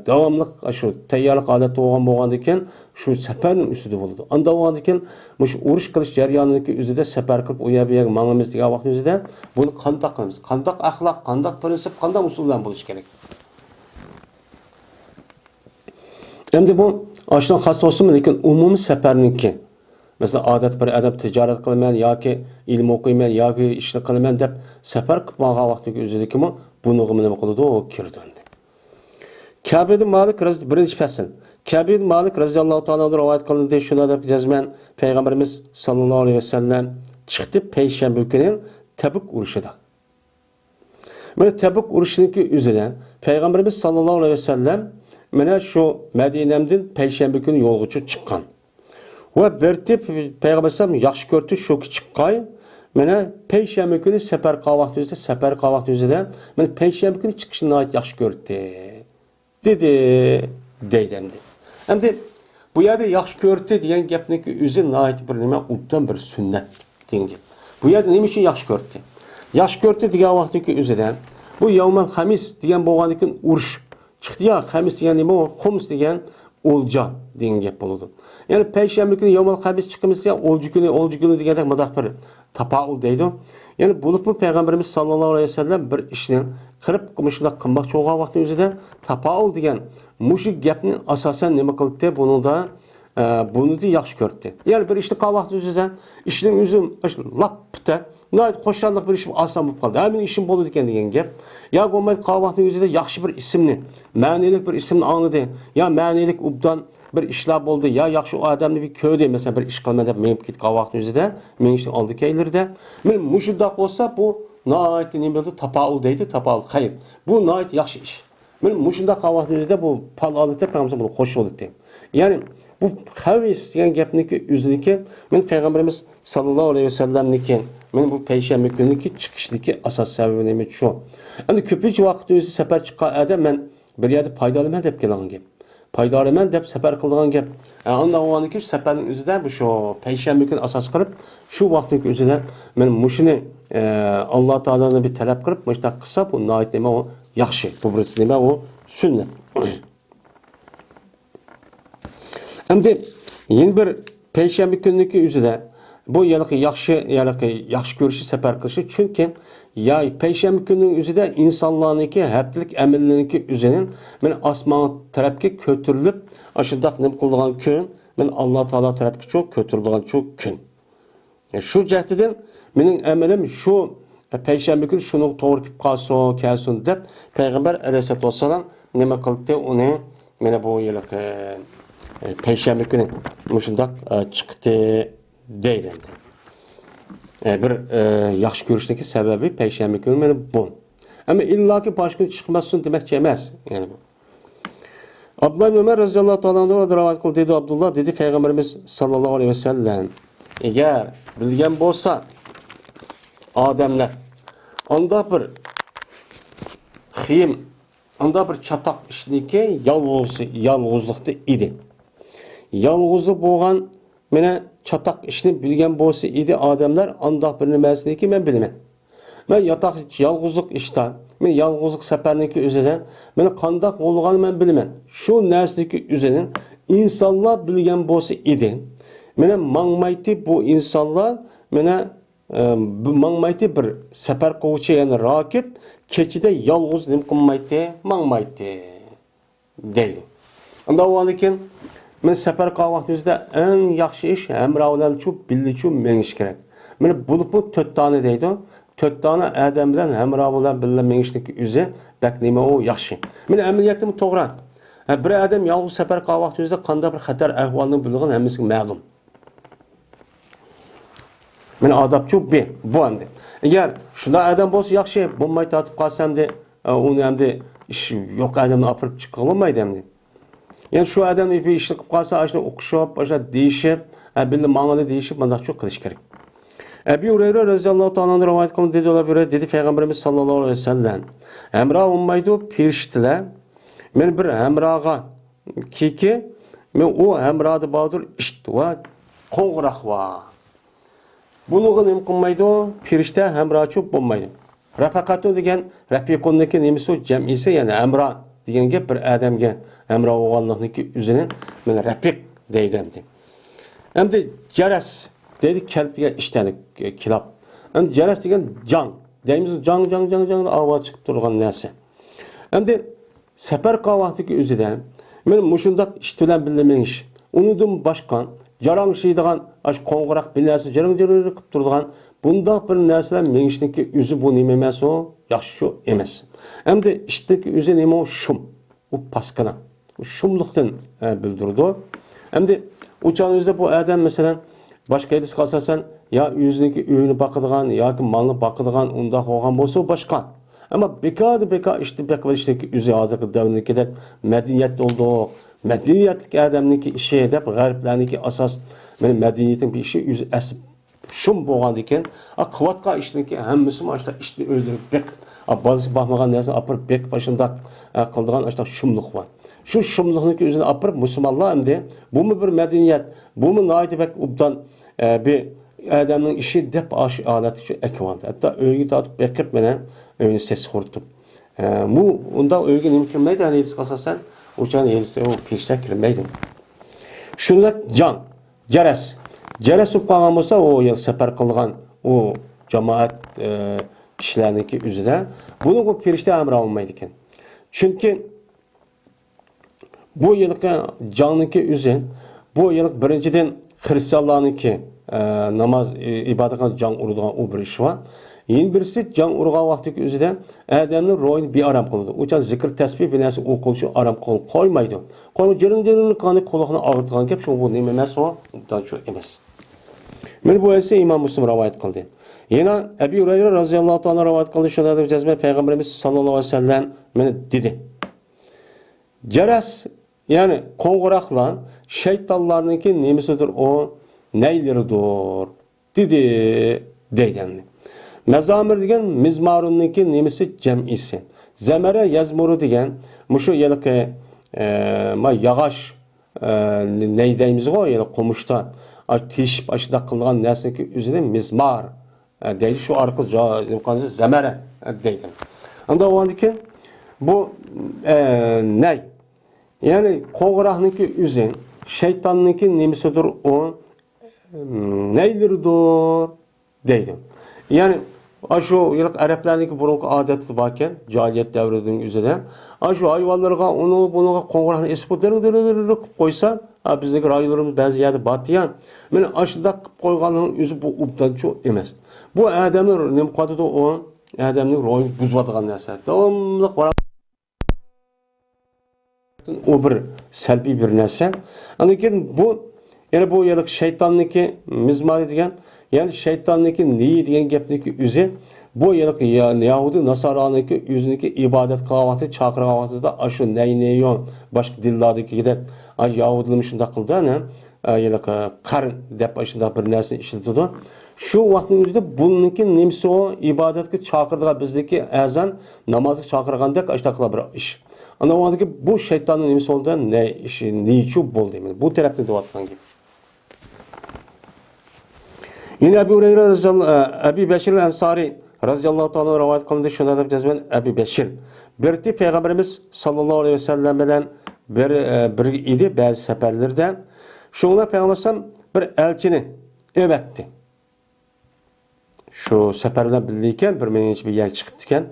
داۋاملىق ئاشۇ تەييارلىق ھالەتتە بولغان، بولغاندىن كېيىن شۇ سەپەرنىڭ ئۈستىدە بولىدۇ. ئانداق بولغاندىن كېيىن مۇشۇ ئۇرۇش قىلىش جەريانىدىكى ئۆزىدە سەپەر قىلىپ ئۇ يەر، بۇ يەرگە ماڭىمىز دېگەن ۋاقىتنىڭ ئۆزىدە بۇنى قانداق قىلىمىز؟ قانداق ئەخلاق، قانداق پرىنسىپ، قانداق ئۇسۇل بىلەن بولۇشى كېرەك؟ ئەمدى بۇ ئاشۇنىڭ خاس بولسىمۇ، لېكىن ئومۇمىي سەپەرنىڭكى، مەسىلەن، ئادەتتە بىر ئادەم تىجارەت قىلىمەن ياكى ئىلىم ئوقۇيمەن ياكى ئىشنى قىلىمەن دەپ سەپەر قىلىپ ماڭغان ۋاقتىدىكى ئۆزىدىكىمۇ بۇنىڭغىمۇ نېمە قىلىدۇ؟ كىرىدۇ ئەمدى. كەبىدىن مالىك رەز-، بىرىنچى پەسىل. كەبىدىن مالىك رەزىياللاھۇ تائالا ئەنھۇ رىۋايەت قىلىندى، شۇنداق دەپ جەزمەن پەيغەمبىرىمىز ساللاللاھۇ ئەلەيھى ۋەسەللەم چىقتى پەيشەنبە كۈنى تەبۈك ئۇرۇشىدا. مانا تەبۈك ئۇرۇشىنىڭكى ئۆزىدە پەيغەمبىرىمىز ساللاللاھۇ ئەلەيھى ۋەسەللەم مانا شۇ مەدىنەمدىن پەيشەنبە كۈنى يولغىچۇ چىققان. ۋە بىرتى پەيغەمبەر ئەلەيھىسسالام ياخشى كۆردى، شۇ كۈنى چىققاي. مانا پەيشەنبە كۈنى سەپەر قىلغان ۋاقتى ئۆزىدە، سەپەر قىلغان ۋاقتى ئۆزىدە مانا پەيشەنبە كۈنى چىقىشنى ناھايىتى ياخشى كۆردى. دېدى، دەيدۇ ئەمدى. بۇ يەردە ياخشى كۆردى دېگەن گەپنىڭكى ئۆزى ناھايىتى بىر نېمە، ئوبدان بىر سۈننەت دېگەن گەپ. بۇ يەردە نېمە ئۈچۈن ياخشى كۆردى؟ ياخشى كۆردى دېگەن ۋاقىتنىڭكى ئۆزىدە، بۇ يەۋمەل خەمىس دېگەن بولغاندىن كېيىن ئۇرۇش چىقتى يا، خەمىس دېگەن نېمە؟ خۇمس دېگەن ئولجا دېگەن گەپ بولىدۇ. يەنى پەيشەنبە كۈنى يەۋمەل خەمىس چىقىمىز يا، ئولجا كۈنى، ئولجا كۈنى دېگەندەك مۇنداق بىر تاپائۇل دەيدۇ. يەنى بولۇپمۇ پەيغەمبىرىمىز ساللاللاھۇ ئەلەيھى ۋەسەللەم بىر ئىشنى قىلىپ، مۇشۇنداق قىلماقچى بولغان ۋاقتىنىڭ ئۆزىدە تاپائۇل دېگەن مۇشۇ گەپنى ئاساسەن نېمە قىلدى؟ بۇنىڭدا، ئە، بۇنىدى ياخشى كۆردى. يەنى بىر ئىشنى قىلغان ۋاقتىنىڭ ئۆزىدە ئىشنىڭ ئۆزى لاپ پۈتە، ناھايىتى خۇشاللىق بىر ئىش، ئاسان بولۇپ قالدى. ھەممىنىڭ ئىشىمۇ بولىدىكەن دېگەن گەپ. يا بولمايدۇ، قىلغان ۋاقتىنىڭ ئۆزىدە ياخشى بىر ئىسىمنى، مەنىلىك بىر ئىسىمنى ئاڭلىدى. يا مەنىلىك ئوبدان بىر ئىشلار بولدى، يا ياخشى ئۇ ئادەمنى بىر كۆردى، مەسىلەن، بىر ئىش قىلىمەن دەپ مېڭىپ كەتكەن ۋاقىتنىڭ ئۆزىدە، مېڭىشنىڭ ئالدى كەينىلىرىدە. مانا مۇشۇنداق بولسا، بۇ ناھايىتى نېمە بولدى؟ تاپائۇل دەيدۇ، تاپائۇل خەير. بۇ ناھايىتى ياخشى ئىش. مانا مۇشۇنداق ۋاقىتنىڭ ئۆزىدە بۇ پال ئالدى، پەيغەمبەر بۇنى خوش بولدى. يەنى بۇ خەۋىس دېگەن گەپنىڭكى ئۆزىدىكى، مانا پەيغەمبىرىمىز ساللاللاھۇ ئەلەيھى ۋەسەللەمنىڭكى، مانا بۇ پەيشەنبە كۈنىكى چىقىشتىكى ئاساس سەۋەبى نېمە شۇ. ئەمدى كۆپىنچە ۋاقىتنىڭ ئۆزى سەپەر چىققان ئادەم مەن بىر يەردە پايدا ئالىمەن دەپ كېلىدىغان گەپ. پايدا ئالىمەن دەپ سەپەر قىلىدىغان گەپ. ئە، ئانداق بولغاندىكىن سەپەرنىڭ ئۆزىدە بۇ شۇ پەيشەنبە كۈنى ئاساس قىلىپ، شۇ ۋاقىتنىڭ ئۆزىدە مەن مۇشۇنى، ئە، ئاللا تائالادىن بىر تەلەپ قىلىپ، مۇشۇنداق قىلسا، بۇ ناھايىتى نېمە ئۇ ياخشى. بۇ بىرسى نېمە ئۇ سۈننەت. ئەمدى يەنە بىر پەيشەنبە كۈنىنىڭكى ئۆزىدە بۇ ھېلىقى ياخشى، ھېلىقى ياخشى كۆرۈشى سەپەر قىلىشى، چۈنكى يا پەيشەنبە كۈنىنىڭ ئۆزىدە ئىنسانلارنىڭكى ھەپتىلىك ئەمەللىرىنىڭكى ئۆزىنىڭ مانا ئاسمان تەرەپكە كۆتۈرۈلۈپ، ئاشۇنداق نېمە قىلىدىغان كۈن، مانا ئاللا تائالا تەرەپكىچۇ كۆتۈرۈلىدىغانچۇ كۈن. شۇ جەھەتتىن مېنىڭ ئەمىلىم شۇ پەيشەنبە كۈنى شۇنىڭغا توغرا كېلىپ قالسۇن، كەلسۇن دەپ پەيغەمبەر ئەلەيھىسسالاتۇ ۋەسسالام نېمە قىلدى؟ ئۇنى مانا بۇ ھېلىقى، ئە، پەيشەنبە كۈنى مۇشۇنداق، ئە، چىقتى دەيدۇ ئەمدى. ئە، بىر، ئە، ياخشى كۆرۈشنىڭكى سەۋەبى پەيشەنبە كۈنى مانا بۇ. ئەمما ئىللاكى باشقا كۈنى چىقماسسۇن دېمەكچى ئەمەس. يەنى بۇ. ئابدۇللا ئىبن ئۆمەر رەزىياللاھۇ تائالا ئەنھۇ رىۋايەت قىلدى، دېدى ئابدۇللا، دېدى پەيغەمبىرىمىز ساللاللاھۇ ئەلەيھى ۋەسەللەم، ئەگەر بىلگەن بولسا ئادەملەر ئانداق بىر خېيىم، ئانداق بىر چاتاق ئىچىدىكى يالغۇزى، يالغۇزلۇقتا ئىدى. يالغۇزى بولغان مانا چاتاق ئىشنى بىلگەن بولسا ئىدى ئادەملەر، ئانداق بىر نېمەسىنىكى مەن بىلىمەن. مەن ياتاق يالغۇزلۇق ئىشتا، مەن يالغۇزلۇق سەپەرنىكى ئۆزىدە، مانا قانداق بولغاننى مەن بىلىمەن. شۇ نەرسىنىكى ئۆزىنى ئىنسانلار بىلگەن بولسا ئىدى، مانا ماڭمايتتى بۇ ئىنسانلار، مانا، ئە، بۇ ماڭمايتتى بىر سەپەر قىلغۇچى، يەنى راكىب كېچىدە يالغۇز نېمە قىلمايتتى، ماڭمايتتى. دەيدۇ. ئۇنداق بولغاندىكىن، مەن سەپەر قىلغان ۋاقتىمىزدا ئەڭ ياخشى ئىش ھەمراھ بىلەن شۇ بىللە شۇ مېڭىش كېرەك. مانا بولۇپمۇ تۆت دانە دەيدۇ. تۆت دانە ئادەم بىلەن ھەمراھ بىلەن بىللە مېڭىشنىڭ ئۆزى بەك نېمە ئۇ ياخشى. مانا ئەمەلىيەتتىمۇ توغرا. ھە، بىر ئادەم يالغۇز سەپەر قىلغان ۋاقتىمىزدا قانداق بىر خەتەر ئەھۋالنى بىلىدىغان ھەممىسىگە مەلۇم. مانا ئادابچۇ بى، بۇ ئەمدى. ئەگەر شۇنداق ئادەم بولسا ياخشى، بولماي تارتىپ قالسا ئەمدى، ئە، ئۇنى ئەمدى ئىش يوق ئادەمنى ئاپىرىپ چىققىلى بولمايدۇ ئەمدى. يەنى شۇ ئادەم بىر ئىشنى قىلىپ قالسا، ئاشۇنى ئوقۇشۇپ، ئاشۇ دېيىشىپ، ئە، بىللە ماڭىلى دېيىشىپ، مانداقچۇ قىلىش كېرەك. ئەبى ھۇرەيرە رەزىياللاھۇ تائالا ئەنھۇ رىۋايەت قىلدى، دېدى، ئۇلار بىر دېدى، پەيغەمبىرىمىز ساللاللاھۇ ئەلەيھى ۋەسەللەم، ھەمراھ بولمايدۇ پىرىشتىلەر. مەن بىر ھەمراھغا كىكى، مەن ئۇ ھەمراھدا باردۇر ئىت ۋە قوڭغۇراق بار. بۇنىڭغا نېمە قىلمايدۇ؟ پىرىشتە ھەمراھچۇ بولمايدۇ. رەپەقەتۇ دېگەن رەپىقۇننىڭكى نېمىسى؟ جەمئىسى، يەنى ھەمراھ دېگەنگە بىر ئادەمگە ھەمراھ بولغانلىقنىڭكى ئۆزىنى مەن رەپىق دەيدۇ ئەمدى. ئەمدى جەرەس دەيدۇ، كەلپ دېگەن ئىشتەنلىك، كىلاپ. ئەمدى جەرەس دېگەن جاڭ دەيمىز، جاڭ، جاڭ، جاڭ، جاڭ دەپ ئاۋاز چىقىپ تۇرغان نەرسە. ئەمدى سەپەر قىلغان ۋاقتىدىكى ئۆزىدە مەن مۇشۇنداق ئىت بىلەن بىللە مېڭىش، ئۇنىڭدىن باشقا جاراڭشىيدىغان، ئاشۇ قوڭغۇراق بىر نەرسە جىرىڭ-جىرىڭ قىلىپ تۇرىدىغان بۇنداق بىر نەرسىلەر مېڭىشنىڭكى ئۆزى بۇ نېمە ئەمەس ئۇ؟ ياخشى شۇ ئەمەس. ئەمدى ئىتنىڭكى ئۆزى نېمە ئۇ؟ شۇم. ئۇ پاسكىنا. شۇملۇقتىن، ئە، بىلدۈرىدۇ. ئەمدى ئۇ چاغنىڭ ئۆزىدە بۇ ئادەم، مەسىلەن، باشقا ھەدىسكە ئاساسەن، يا ئۆزىنىڭكى ئۆيىنى باقىدىغان ياكى مالنى باقىدىغان ئۇنداق بولغان بولسا، باشقا. ئەمما بىكاردىن بىكار ئىشتىن بېقىۋېلىشنىڭكى ئۆزى ھازىرقى دەۋردىكىدەك مەدەنىيەت بولدۇق، مەدەنىيەتلىك ئادەمنىڭكى ئىشى دەپ غەربلەرنىڭكى ئاساس، مەدەنىيەتنىڭ بىر ئىشى ئۆزى ئەسلى شۇم بولغاندىكىن، ئا، قىلىۋاتقان ئىشنىڭكى ھەممىسىمۇ ئاشۇنداق ئىتنى ئۆلتۈرۈپ بېقىپ، ئا، بالىسى باقمىغان نەرسىنى ئاپىرىپ بېقىپ، ئاشۇنداق، ئا، قىلىدىغان ئاشۇنداق شۇملۇق بار. شۇ شۇملۇقنىڭكى ئۆزىنى ئاپىرىپ، مۇسۇلمانلار ئەمدى بۇمۇ بىر مەدەنىيەت، بۇمۇ ناھايىتى بەك ئوبدان، ئە، بىر ئادەمنىڭ ئىشى دەپ ئاشۇ ھالەتكە شۇ ئەكىۋالدى. ھەتتا ئۆيگە تارتىپ بېقىپ، مانا ئۆينى سېسىق قۇرۇتۇپ. ئە، بۇ ئۇنداق ئۆيگە نېمە كىرمەيدۇ؟ ھەدىسكە ئاساسەن، ئۇ چاغدا ھېلىسى ئۇ پىرىشتە كىرمەيدۇ. شۇنداق جاڭ، جەرەس. جەرەس بولۇپ قالغان بولسا، ئۇ يەر سەپەر قىلغان ئۇ جامائەت، ئە، كىشىلەرنىڭكى ئۆزىدە. بۇنىڭغا پىرىشتە ھەمراھ بولمايدىكەن. چۈنكى بۇ يىلقى جاڭنىڭكى ئۆزى، بۇ يىلقى بىرىنچىدىن خىرىستىيانلارنىڭكى، ئە، ناماز، ئى-، ئىبادەت قىلغان جاڭ ئۇرىدىغان ئۇ بىر ئىش بار. يەنە بىرسى جاڭ ئۇرغان ۋاقتىدىكى ئۆزىدە ئادەمنىڭ روھىنى بىئارام قىلىدۇ. ئۇ چاغ زىكىر تەسبىھ بىر نەرسە ئوقۇلۇشى ئارام قىل-، قويمايدۇ. قويماي جىرىڭ-جىرىڭ قىلغان قۇلىقنى ئاغرىتىدىغان گەپ، شۇڭا بۇ نېمە ئەمەس ئۇ؟ ئوبدان شۇ ئەمەس. مانا بۇ ھەدىسنى ئىمام مۇسلىم رىۋايەت قىلدى. يەنە ئەبى ھۇرەيرە رەزىياللاھۇ تائالا رىۋايەت قىلدى، شۇنىڭدەك جەزمەن پەيغەمبىرىمىز ساللاللاھۇ ئەلەيھى ۋەسەللەم مانا دېدى. جەرەس، يەنى قوڭغۇراقلار شەيتانلارنىڭكى نېمىسىدۇر ئۇ، نەيلىرىدۇر، دېدى، دەيدۇ ئەمدى. مەزامىر دېگەن مىزمارۇننىڭكى نېمىسى؟ جەمئىسى. زەمەرە يەزمۇرۇ دېگەن مۇشۇ ھېلىقى، ئە، ما ياغاچ، ئە، نەي دەيمىزغۇ، يەنى قومۇشتا، ئا، تېشىپ ئاشۇنداق قىلىدىغان نەرسىنىڭكى ئۆزىنى مىزمار، ئە، دەيدۇ. شۇ ئارقىلىق جا-، نېمە قىلغان زەمەرە، ئە، دەيدۇ. ئاندىن ئۇنىڭدىن كېيىن بۇ، ئە، نەي. يەنى قوڭغۇراقنىڭكى ئۆزى، شەيتاننىڭكى نېمىسىدۇر ئۇ، نەيلىرىدۇر دەيدۇ. يەنى، ئاشۇ ھېلىقى ئەرەبلەرنىڭكى بۇرۇنقى ئادەتتە باركەن، جاھىلىيەت دەۋرىنىڭ ئۆزىدە. ئاشۇ ھايۋانلىرىغا ئۇنى، بۇنىڭغا قوڭغۇراقنى ئېسىپ، دىرىڭ، دىرىڭ، دىرىڭ، دىرىڭ قىلىپ قويسا، ھە، بىزنىڭكى رايونلىرىمىز بەزى يەردە بارتى يا. مانا ئاشۇنداق قىلىپ قويغانلىقنىڭ ئۆزى بۇ ئوبدانچۇ ئەمەس. بۇ ئادەمنى نېمە قىلىۋاتىدۇ ئۇ؟ ئادەمنىڭ روھىنى بۇزۇۋاتىدىغان نەرسە. داۋاملىق ئۇ بىر سەلبىي بىر نەرسە. ئاندىن كېيىن بۇ، يەنە بۇ يەنە شەيتاننىڭكى مىزمارى دېگەن، يەنى شەيتاننىڭكى نېيى دېگەن گەپنىڭكى ئۆزى، بۇ يەنە يا-، يەھۇدىي ناسارانىڭكى ئۆزىنىڭكى ئىبادەت قىلغان ۋاقتى، چاقىرغان ۋاقتىدا ئاشۇ نەي نەييۇ، باشقا دىنلاردىكىدەك، ئاشۇ يەھۇدىيلار شۇنداق قىلدى، ئەنە. ئە، ھېلىقى قەر دەپ ئاشۇنداق بىر نەرسىنى ئىشلىتىدۇ. شۇ ۋاقىتنىڭ ئۆزىدە بۇنىڭكى نېمىسى ئۇ؟ ئىبادەتكە چاقىرىدىغان، بىزدىكى ئەزان نامازغا چاقىرغاندەك ئاشۇنداقلا بىر ئىش. ئانا ۋاقىتتىكى بۇ شەيتاننىڭ نېمىسى بولدى؟ نە-، ئىشى، نېيچۇ بولدى. بۇ تەرەپنى دەۋاتقان گەپ. يەنە ئەبۇ ھۇرەيرە رەزىياللا-، ئەبى بەشىر ئەنسارى رەزىياللاھۇ تائالا رىۋايەت قىلىندى، شۇنداق دەپ جەزمەن ئەبى بەشىر بىر قېتى پەيغەمبىرىمىز ساللاللاھۇ ئەلەيھى ۋەسەللەم بىلەن بىر، ئە، بىرگە ئىدى بەزى سەپەرلىرىدە. شۇڭا پەيغەمبەر ئەلەيھىسسالام بىر ئەلچىنى ئەۋەتتى. شۇ سەپەر بىلەن بىللە ئىكەن، بىر مېڭىنچە بىر يەرگە چىقىپتىكەن.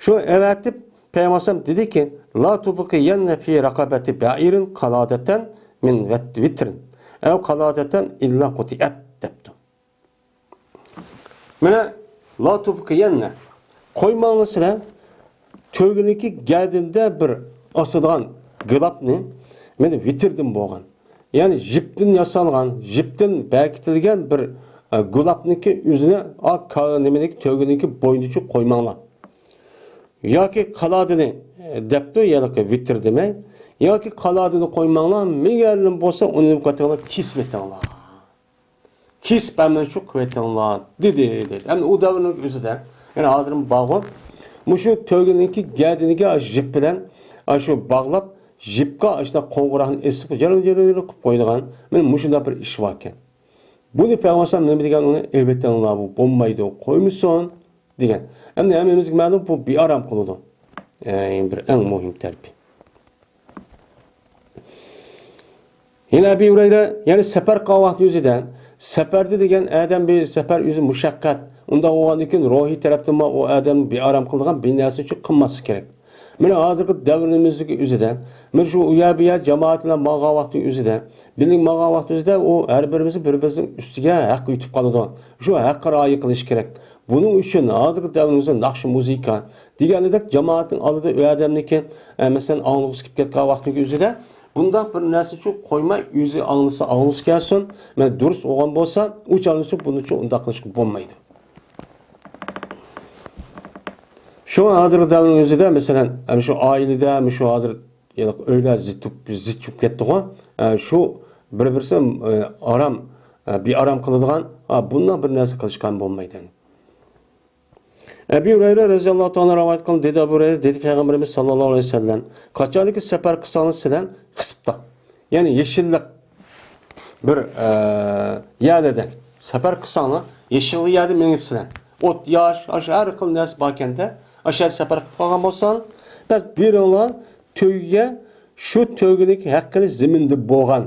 شۇ ئەۋەتىپ، پەيغەمبەر ئەلەيھىسسالام دېدىكى، لا تبقينّ في رقبة بعير قلادة من وتر أو قلادة إلا قطعت دەپتۇ. مانا، لا تبقينّ، قويماڭلار سىلەر تۆگىنىڭكى گەدىنىدە بىر ئاسىدىغان گىلاپنى، مانا ۋىتىردىن بولغان، يەنى يىپتىن ياسالغان، يىپتىن بېكىتىلگەن بىر، ئە، گىلاپنىڭكى ئۆزىنى ئا، كا-، نېمىنىڭكى تۆگىنىڭكى بوينىچە قويماڭلار. ياكى قالادىنى، ئە، دەپتۇ، يەنى ۋىتىر دېمەي. ياكى قالادىنى قويماڭلار، مەگەرلىم بولسا ئۇنى نېمە قىلىۋېتىڭلار، كېسىۋېتىڭلار. كېسىپ ئەمەن شۇ قىلىۋېتىڭلار، دېدى، دېدى. ئەمدى ئۇ دەۋرنىڭ ئۆزىدە، يەنى ھازىرمۇ بارغۇ، مۇشۇ تۆگىنىڭكى گەدىنىگە ئاشۇ يىپ بىلەن، ئاشۇ باغلاپ، يىپقا ئاشۇنداق قوڭغۇراقنى ئېسىپ، جىرىل، جىرىل، جىرىل قىلىپ قويىدىغان، مانا مۇشۇنداق بىر ئىش باركەن. بۇنى پەيغەمبەر نېمە دېگەن، ئۇنى ئېلىۋېتىڭلار، بۇ بولمايدۇ، قويمىسۇن، دېگەن. ئەمدى ھەممىمىزگە مەلۇم، بۇ بىئارام قىلىدۇ. ئەي، بىر ئەڭ مۇھىم تەرىپى. يەنە ئەبى ھۇرەيرە، يەنى سەپەر قىلغان ۋاقتى ئۆزىدە، سەپەردە دېگەن ئادەم بىر سەپەر ئۆزى مۇشەققەت، ئۇنداق بولغاندىن كېيىن روھىي تەرەپتىنمۇ ئۇ ئادەم بىئارام قىلىدىغان بىر نەرسە ئۈچۈن قىلماسلىقى كېرەك. مانا ھازىرقى دەۋرىمىزدىكى ئۆزىدە، مانا شۇ ئۇ يەر بۇ يەر جامائەت بىلەن ماڭغان ۋاقتى ئۆزىدە، بىللە ماڭغان ۋاقتى ئۆزىدە ئۇ ھەر بىرىمىز بىر-بىرىمىزنىڭ ئۈستىگە ھەققە يۈتۈپ قالىدۇ. شۇ ھەققە رىئايە قىلىش كېرەك. بۇنىڭ ئۈچۈن ھازىرقى دەۋرىمىزدە ناخشا مۇزىكا دېگەنلىدەك جامائەتنىڭ ئالدىدا ئۇ ئادەمنىڭكى، ئە، مەسىلەن، ئاڭلىغۇسى كېلىپ كەتكەن ۋاقتىنىڭ ئۆزىدە بۇنداق بىر نەرسە ئۈچۈن قويماي، ئۆزى ئاڭلىسا ئاڭلىغۇسى كەلسۇن، مەن دۇرۇس بولغان بولسا، ئۇ چاغنىڭ ئۈچۈن بۇنىڭ ئۈچۈن ئۇنداق قىلىشقا بولمايدۇ. شۇڭا ھازىرقى دەۋرنىڭ ئۆزىدە، مەسىلەن، ئەنە شۇ ئائىلىدە، مۇشۇ ھازىر يەنە ئۆيلەر زىت، زىت چۈشۈپ كەتتىغۇ. ئە، شۇ بىر-بىرسى، ئە، ئارام، ئە، بىئارام قىلىدىغان، ئا، بۇنداق بىر نەرسە قىلىشقا بولمايدۇ. ئەبى ھۇرەيرە رەزىياللاھۇ تائالا رىۋايەت قىلدى، دېدى ئەبۇ ھۇرەيرە، دېدى پەيغەمبىرىمىز ساللاللاھۇ ئەلەيھى ۋەسەللەم، قاچانكى سەپەر قىلساڭلار سىلەر خىسپتا، يەنى يېشىللىق بىر، ئە، يەرلەردە سەپەر قىلساڭلار، يېشىل يەردە مېڭىپ سىلەر. ئوت، ياش، ئاشۇ ھەر خىل نەرسە باركەندە، ئاشۇ يەردە سەپەر قىلىپ قالغان بولساڭ، بەس بېرىڭلار تۆگىگە، شۇ تۆگىنىڭ ھەققىنى زېمىندا بولغان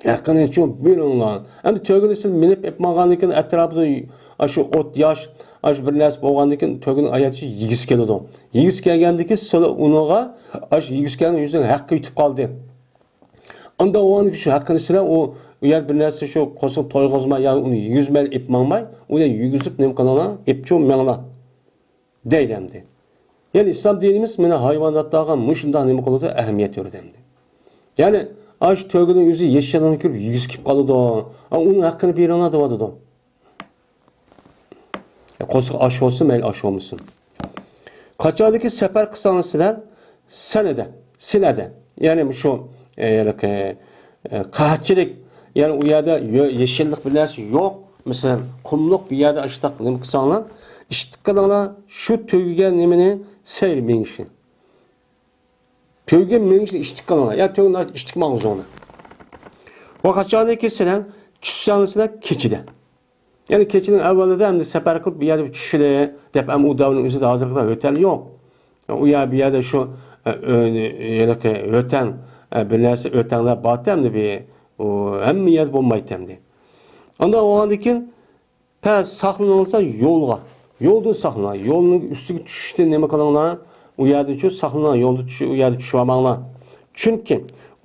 ھەققىنى شۇ بېرىڭلار. ئەمدى تۆگىنى سىز مىنىپ ئېلىپ ماڭغاندىن كېيىن ئەتراپىدا ئاشۇ ئوت، ياش، ئاشۇ بىر نەرسە بولغاندىن كېيىن تۆگىنىڭ ئاياتى يېگۈسى كېلىدۇ. يېگۈسى كەلگەندىن كېيىن سىلەر ئۇنىڭغا ئاشۇ يېگۈسى كەلگەن يۈزىنىڭ ھەققى يېتىپ قالدى. ئانداق بولغاندىن كېيىن شۇ ھەققىنى سىلەر ئۇ، ئۇ يەر بىر نەرسە شۇ قورسىقىنى تويغۇزماي يا ئۇنى يېگۈزمەي ئېلىپ ماڭماي، ئۇنى يېگۈزۈپ نېمە قىلىڭلار، ئېلىپچۇ مېڭىڭلار. دەيدۇ ئەمدى. يەنى ئىسلام دىنىمىز مانا ھايۋاناتلارغا مۇشۇنداق نېمە قىلىدۇ، ئەھمىيەت بېرىدۇ ئەمدى. يەنى ئاشۇ تۆگىنىڭ ئۆزى يېشىللىقنى كۆرۈپ يېگۈسى كېلىپ قالىدۇ. ئا، ئۇنىڭ ھەققىنى بېرىڭلار دەۋاتىدۇ. قورسىقى ئاچ بولسۇن، مەيلى ئاچ بولمىسۇن. قاچانكى سەپەر قىلساڭلار سىلەر، سەنەدە، سىلەدە. يەنى مۇشۇ، ئە، ھېلىقى، ئە، قەھەتچىلىك، يەنى ئۇ يەردە يۆ-، يېشىللىق بىر نەرسە يوق. مەسىلەن، قۇملۇق بىر يەردە ئاشتاق نېمە قىلساڭلار، ئىشتىك قىلىڭلار، شۇ تۆگىگە نېمىنى سەير مېڭىشنى. تۆگە مېڭىشنى ئىشتىك قىلىڭلار. يا تۆگىنى ئىشتىك ماڭغۇزۇڭلار. ۋە قاچانكى سىلەر چۈشسەڭلار سىلەر كېچىدە. يەنى كېچىنىڭ ئەۋۋەلىدە ئەمدى سەپەر قىلىپ بۇ يەردە چۈشىلى دەپ، ئەمما ئۇ دەۋرنىڭ ئۆزىدە ھازىرقىدەك ھۆتەل يوق. ئۇ يەر، بۇ يەردە شۇ، ئە، ئۆ-، ھېلىقى ھۆتەڭ، ئە، بىر نەرسە ئۆتەڭلەر بارتى ئەمدى بۇ، ئۇ ھەممە يەردە بولمايتتى ئەمدى. ئانداق بولغاندىن كېيىن پەس ساقلىنىڭلار يولغا. يولدىن ساقلىنىڭلار. يولنىڭ ئۈستىگە چۈشۈشتىن نېمە قىلىڭلار؟ ئۇ يەردىن چۈش ساقلىنىڭلار. يولدا چۈش-، ئۇ يەردە چۈشۈۋالماڭلار. چۈنكى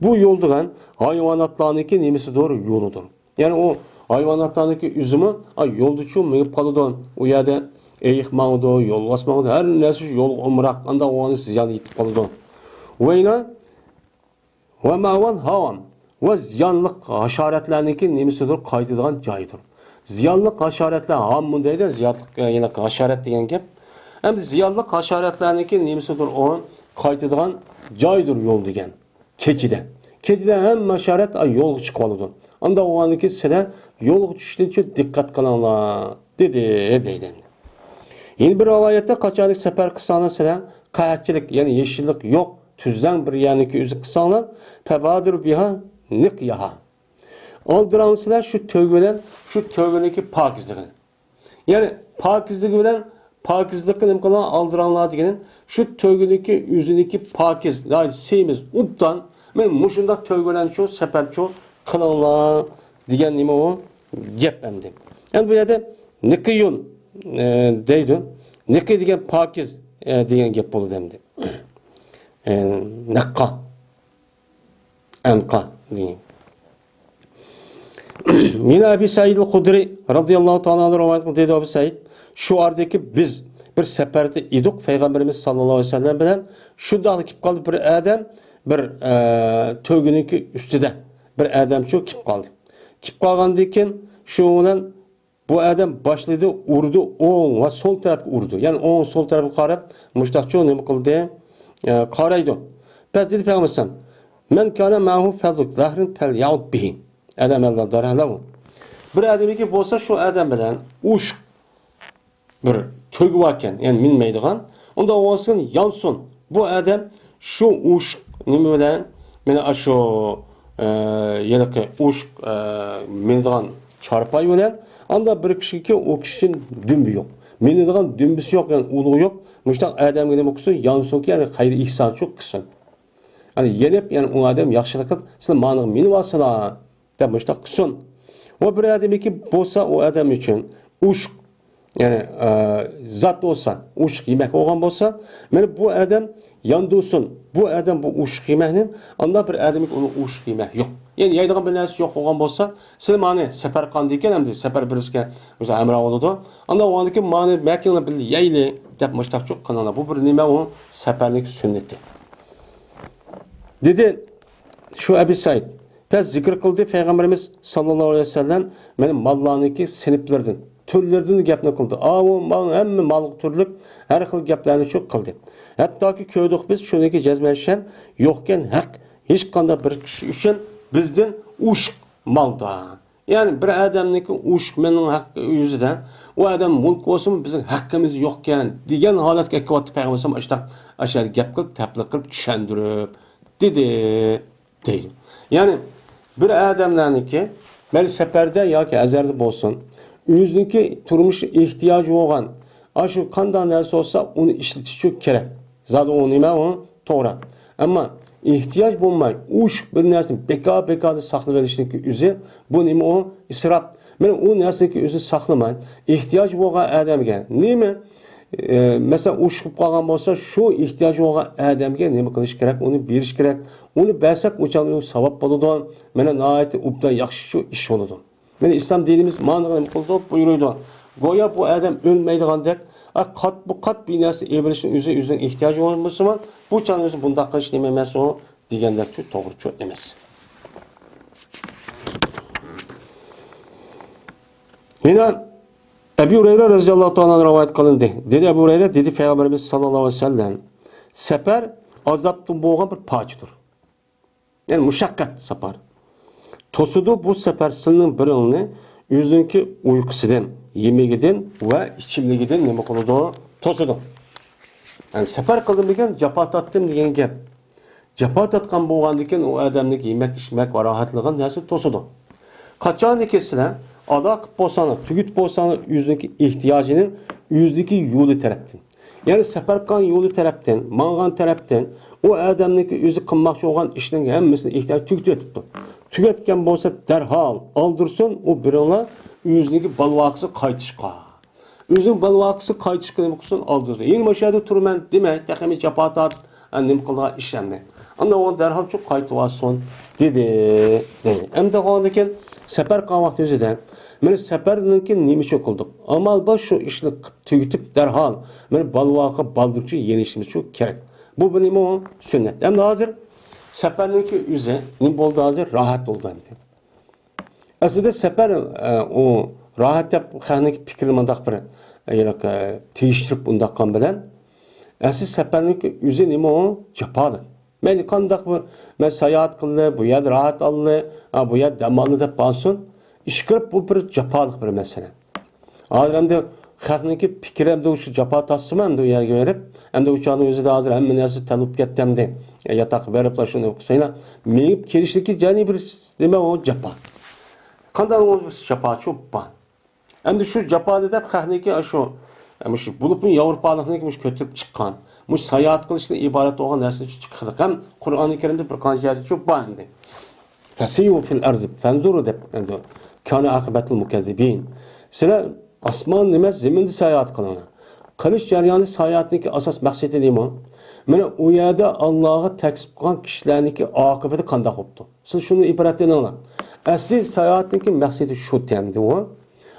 بۇ يول دېگەن ھايۋاناتلارنىڭكى نېمىسىدۇر؟ يولىدۇر. يەنى ئۇ ھايۋاناتلارنىڭكى ئۆزىمۇ، ئا، يولدا چۈ مېڭىپ قالىدۇ. ئۇ يەردە ئېيىق ماڭىدۇ، يولۋاس ماڭىدۇ، ھەر نەرسە يولغا ئومراق، ئانداق بولغاندا زىيان يېتىپ قالىدۇ. ۋەيلا ۋە مەۋەل ھاۋام ۋە زىيانلىق ھاشارەتلەرنىڭكى نېمىسىدۇر؟ قايتىدىغان جايىدۇر. زىيانلىق ھاشارەتلەر ھاممۇ دەيدۇ، زىيانلىق، يەنى ھاشارەت دېگەن گەپ. ئەمدى زىيانلىق ھاشارەتلەرنىڭكى نېمىسىدۇر؟ ئۇ قايتىدىغان جايىدۇر يول دېگەن. كېچىدە. كېچىدە ھەممە ھاشارەت يولغا چىقىۋالىدۇ. ئانداق بولغاندىن كېيىن سىلەر يولغا چۈشۈشتىن دىققەت قىلىڭلار، دېدى، دەيدۇ. يەنە بىر رىۋايەتتە، قاچانكى سەپەر قىلساڭلار سىلەر قەھەتچىلىك، يەنى يېشىللىق يوق، تۈزلەڭ بىر يەرنىڭكى ئۆزى قىلساڭلار، فەبادىر بىھا نىقياھا. ئالدىراڭلىسىلەر شۇ تۆگە بىلەن، شۇ تۆگىنىڭكى پاكىزلىقىنى. يەنى پاكىزلىقى بىلەن، پاكىزلىققا نېمە قىلىدىغان ئالدىراڭلار دېگىنى شۇ تۆگىنىڭكى ئۆزىنىڭكى پاكىز، ناھايىتى سېمىز، ئوبدان، مانا مۇشۇنداق تۆگە بىلەن شۇ سەپەر شۇ قىلىڭلار دېگەن نېمە ئۇ گەپ ئەمدى. ئەمدى بۇ يەردە نىقىيۇن، ئە، دەيدۇ. نىقىي دېگەن پاكىز، ئە، دېگەن گەپ بولىدۇ ئەمدى. ئە، نەققا. ئەنقا دېگەن. يەنە ئەبى سەئىد ئەل خۇدرى رەزىيەللاھۇ تائالا ئەنھۇ رىۋايەت قىلدى، دېدى ئەبۇ سەئىد، شۇ ئارىدىكى بىز بىر سەپەردە ئىدۇق، پەيغەمبىرىمىز ساللاللاھۇ ئەلەيھى ۋەسەللەم بىلەن شۇنداقلا كېلىپ قالدى بىر ئادەم، بىر، ئە، تۆگىنىڭكى ئۈستىدە بىر ئادەم شۇ كېلىپ قالدى. كېلىپ قالغاندىن كېيىن شۇ بىلەن بۇ ئادەم باشلىدى، ئۇردى ئوڭ ۋە سول تەرەپكە ئۇردى. يەنى ئوڭ سول تەرەپكە قاراپ مۇشتاقچۇ نېمە قىلدى؟ ئە، قارايدۇ. پەس دېدى پەيغەمبەر ئەلەيھىسسالام، مەن كانە مەئەھۇ فەزلۇ زەھرىن فەليەئۇد بىھى ئەلە مەن لا زەھرە لەھۇ. بىر ئادەمنىڭكى بولسا شۇ ئادەم بىلەن ئۇششۇق بىر تۆگە باركەن، يەنى مىنمەيدىغان. ئۇنداق بولسۇن، يانسۇن. بۇ ئادەم شۇ ئۇششۇق نېمە بىلەن، مانا ئاشۇ، ئە، ھېلىقى ئۇششۇق، ئە، مىنىدىغان چارپاي بىلەن، ئاندا بىر كىشىگە ئۇ كىشىدىن دۈمبە يوق. مىنىدىغان دۈمبىسى يوق، يەنى ئۇلىغى يوق. مۇشۇنداق ئادەمگە نېمە قىلسۇن؟ يانسۇنكى، يەنى خەير ئېھسانچۇ قىلسۇن. يەنى يېنىپ، يەنى ئۇ ئادەم ياخشىلىق قىلىپ، سىلەر مانىغا مىنىۋالسىلا. دەپ مۇشۇنداق قىلسۇن. ۋە بىر ئادەمكى بولسا ئۇ ئادەم ئۈچۈن ئۇششۇق، يەنى، ئە، زات بولسا، ئۇششۇق يېمەك بولغان بولسا، مانا بۇ ئادەم ياندۇرسۇن. بۇ ئادەم بۇ ئۇششۇق يېمەكنى، ئاندا بىر ئادەمكى ئۇنىڭ ئۇششۇق يېمەك يوق. يەنى يەيدىغان بىر نەرسە يوق بولغان بولسا، سىلەر مانى سەپەر قىلغاندىكىن ئەمدى سەپەر بىرسىگە ئۆزى ھەمراھ بولىدۇ. ئاندا ئۇنىڭدىكى مانى مەكىڭلار بىللە يەيلى دەپ مۇشۇنداقچۇ قىلىڭلار. بۇ بىر نېمە ئۇ سەپەرنىڭ سۈننىتى. دېدى شۇ ئەبى سەئىد. پەس زىكىر قىلدى پەيغەمبىرىمىز ساللاللاھۇ ئەلەيھى ۋەسەللەم مانا ماللارنىڭكى سىنىپلىرىدىن، تۈرلىرىدىن گەپنى قىلدى. ئاۋۇ مال، ھەممە مالغا تۈرلۈك ھەر خىل گەپلەرنى شۇ قىلدى. ھەتتاكى كۆردۇق بىز شۇنىڭكى جەزمەن شەن يوقكەن ھەق ھېچقانداق بىر كىشى ئۈچۈن بىزدىن ئۇششۇق مالدا. يەنى بىر ئادەمنىڭكى ئۇششۇق مېلىنىڭ ھەققى يۈزىدىن ئۇ ئادەم مۇلك بولسىمۇ بىزنىڭ ھەققىمىز يوقكەن دېگەن ھالەتكە ئەكىۋاتتى پەيغەمبەر ئەلەيھىسسالام ئاشۇنداق، ئاشۇ يەردە گەپ قىلىپ، تەبلىغ قىلىپ، چۈشەندۈرۈپ دېدى. دەيدۇ. يەنى بىر ئادەملەرنىڭكى مەيلى سەپەردە ياكى ھەزەردە بولسۇن، ئۆزىنىڭكى تۇرمۇش ئېھتىياجى بولغان ئاشۇ قانداق نەرسە بولسا ئۇنى ئىشلىتىشى كېرەك. زادى ئۇ نېمە ئۇ؟ توغرا. ئەمما ئېھتىياج بولماي ئۇششۇق بىر نەرسىنى بىكار-بىكاردا ساقلىۋېلىشنىڭكى ئۆزى بۇ نېمە ئۇ؟ ئىسراپ. مانا ئۇ نەرسىنىڭكى ئۆزىنى ساقلىماي، ئېھتىياجى بولغان ئادەمگە نېمە ئە، مەسىلەن، ئۇششۇق بولۇپ قالغان بولسا، شۇ ئېھتىياجى بولغان ئادەمگە نېمە قىلىش كېرەك؟ ئۇنى بېرىش كېرەك. ئۇنى بەرسەك، ئۇ چاغدا ئۇ ساۋاب بولىدۇ. مانا ناھايىتى ئوبدان ياخشى شۇ ئىش بولىدۇ. مانا ئىسلام دىنىمىز مانا نېمە قىلىدۇ؟ بۇيرۇيدۇ. گويا بۇ ئادەم ئۆلمەيدىغاندەك، ئە، قات-، بۇ قات بىر نەرسە ئېلىۋېلىشنىڭ ئۆزى ئۆزىنىڭ ئېھتىياجى بولمىسىمۇ، بۇ چاغدا ئۆزى بۇنداق قىلىش نېمە ئەمەس ئۇ؟ دېگەندەكچۇ، توغرىچۇ ئەمەس. يەنە ئەبۇ ھۇرەيرە رەزىيەللاھۇ تائالا ئەنھۇ رىۋايەت قىلىندى. دېدى ئەبۇ ھۇرەيرە، دېدى پەيغەمبىرىمىز ساللاللاھۇ ئەلەيھى ۋەسەللەم، سەپەر ئازابتىن بولغان بىر پارچىدۇر. يەنى مۇشەققەت سەپەر. توسىدۇ بۇ سەپەر سىلىنىڭ بىرىڭنى ئۆزىنىڭكى ئۇيقۇسىدىن، يېمىكىدىن ۋە ئىچىملىكىدىن نېمە قىلىدۇ؟ توسىدۇ. يەنى سەپەر قىلدىم دېگەن، جاپا تارتتىم دېگەن گەپ. جاپا تارتقان بولغاندىكىن ئۇ ئادەمنىڭ يېمەك، ئىچمەك ۋە راھەتلىنىدىغان نەرسىنى توسىدۇ. قاچانكى سىلەر ئادا قىلىپ بولساڭلار، تۈگىتىپ بولساڭلار ئۆزىنىڭكى ئېھتىياجىنى ئۆزىنىڭكى يولى تەرەپتىن، يەنى سەپەر قىلغان يولى تەرەپتىن، ماڭغان تەرەپتىن ئۇ ئادەمنىڭكى ئۆزى قىلماقچى بولغان ئىشنىڭ ھەممىسىنى ئېھتىياجى تۈگىتىۋېتىپتۇ. تۈگەتكەن بولسا دەرھال ئالدۇرسۇن ئۇ بىرىڭلار ئۆزىنىڭكى بالىۋاقىسى قايتىشقا. ئۆزىنىڭ بالىۋاقىسى قايتىشقا نېمە قىلسۇن، ئالدىرسۇن. يەنە ماشۇ يەردە تۇرىمەن دېمەي، تېخىمۇ جاپا تارت، ئە، نېمە قىلىدىغان ئىش ئەمدى. ئاندىن ئۇ دەرھال شۇ قايتىۋالسۇن دېدى، دەيدۇ. ئەمدى ئۇنىڭدىن كېيىن سەپەر قىلغان ۋاقتى ئۆزىدە، مانا سەپەرنىڭكى نېمە ئۈچۈن قىلدۇق؟ ئامال بار شۇ ئىشنى قىلىپ تۈگىتىپ دەرھال، مانا بالىۋاققا بالدۇرچە يېنىشىمىز شۇ كېرەك. بۇ بىر نېمە ئۇ؟ سۈننەت. ئەمدى ھازىر سەپەرنىڭكى ئۆزى نېمە بولدى ھازىر؟ راھەت بولدى ئەمدى. ئەسلىدە سەپەر، ئە، ئۇ راھەت دەپ خەقنىڭ پىكرىنى مۇنداق بىر، ئە، تېگىشتۈرۈپ ئۇنداق قىلغان بىلەن، ئەسلى سەپەرنىڭ ئۆزى نېمە ئۇ؟ جاپالىق. مەيلى قانداق بىر، مەن ساياھەت قىلدى، بۇ يەردە راھەت ئالدى، ھە، بۇ يەردە دەم ئالدى دەپ بارسۇن، ئىشقىلىپ بۇ بىر جاپالىق بىر مەسىلە. ھازىر ئەمدى خەقنىڭكى پىكرى ئەمدى شۇ جاپا تارتسىمۇ ئەمدى ئۇ يەرگە بېرىپ، ئەمدى ئۇ چاغنىڭ ئۆزىدە ھازىر ھەممە نەرسە تەل بولۇپ كەتتى ئەمدى. ياتاققا بېرىپلا شۇنى ئوقۇسايلا، مېڭىپ كېلىشلىكى جانى بىر نېمە ئۇ جاپا. قانداق بىر جاپاچۇ بار. ئەمدى شۇ جاپانى دەپ خەقنىكى شۇ، مۇشۇ بولۇپمۇ ياۋروپالىقنىڭكى مۇشۇ كۆتۈرۈپ چىققان، مۇشۇ ساياھەت قىلىشتىن ئىبارەت بولغان نەرسىنى چىقىرىپ ھەم قۇرئانى كەرىمدە بىر قانچە يەردە شۇ بار ئەمدى. فسيروا في الأرض فانظروا دەپ ئەمدى. كان عاقبة المكذبين. سىلەر ئاسمان ئەمەس، زېمىندا ساياھەت قىلىڭلار. قىلىش جەريانى ساياھەتنىڭكى ئاساس مەقسىتى نېمە؟ مانا ئۇ يەردە ئاللاغا تەكلىپ قىلغان كىشىلەرنىڭكى ئاقىۋىتى قانداق بوپتۇ؟ سىز شۇنى ئىبرەتلىنىڭلار. ئەسلى ساياھەتنىڭكى مەقسىتى شۇ تەمدى ئۇ.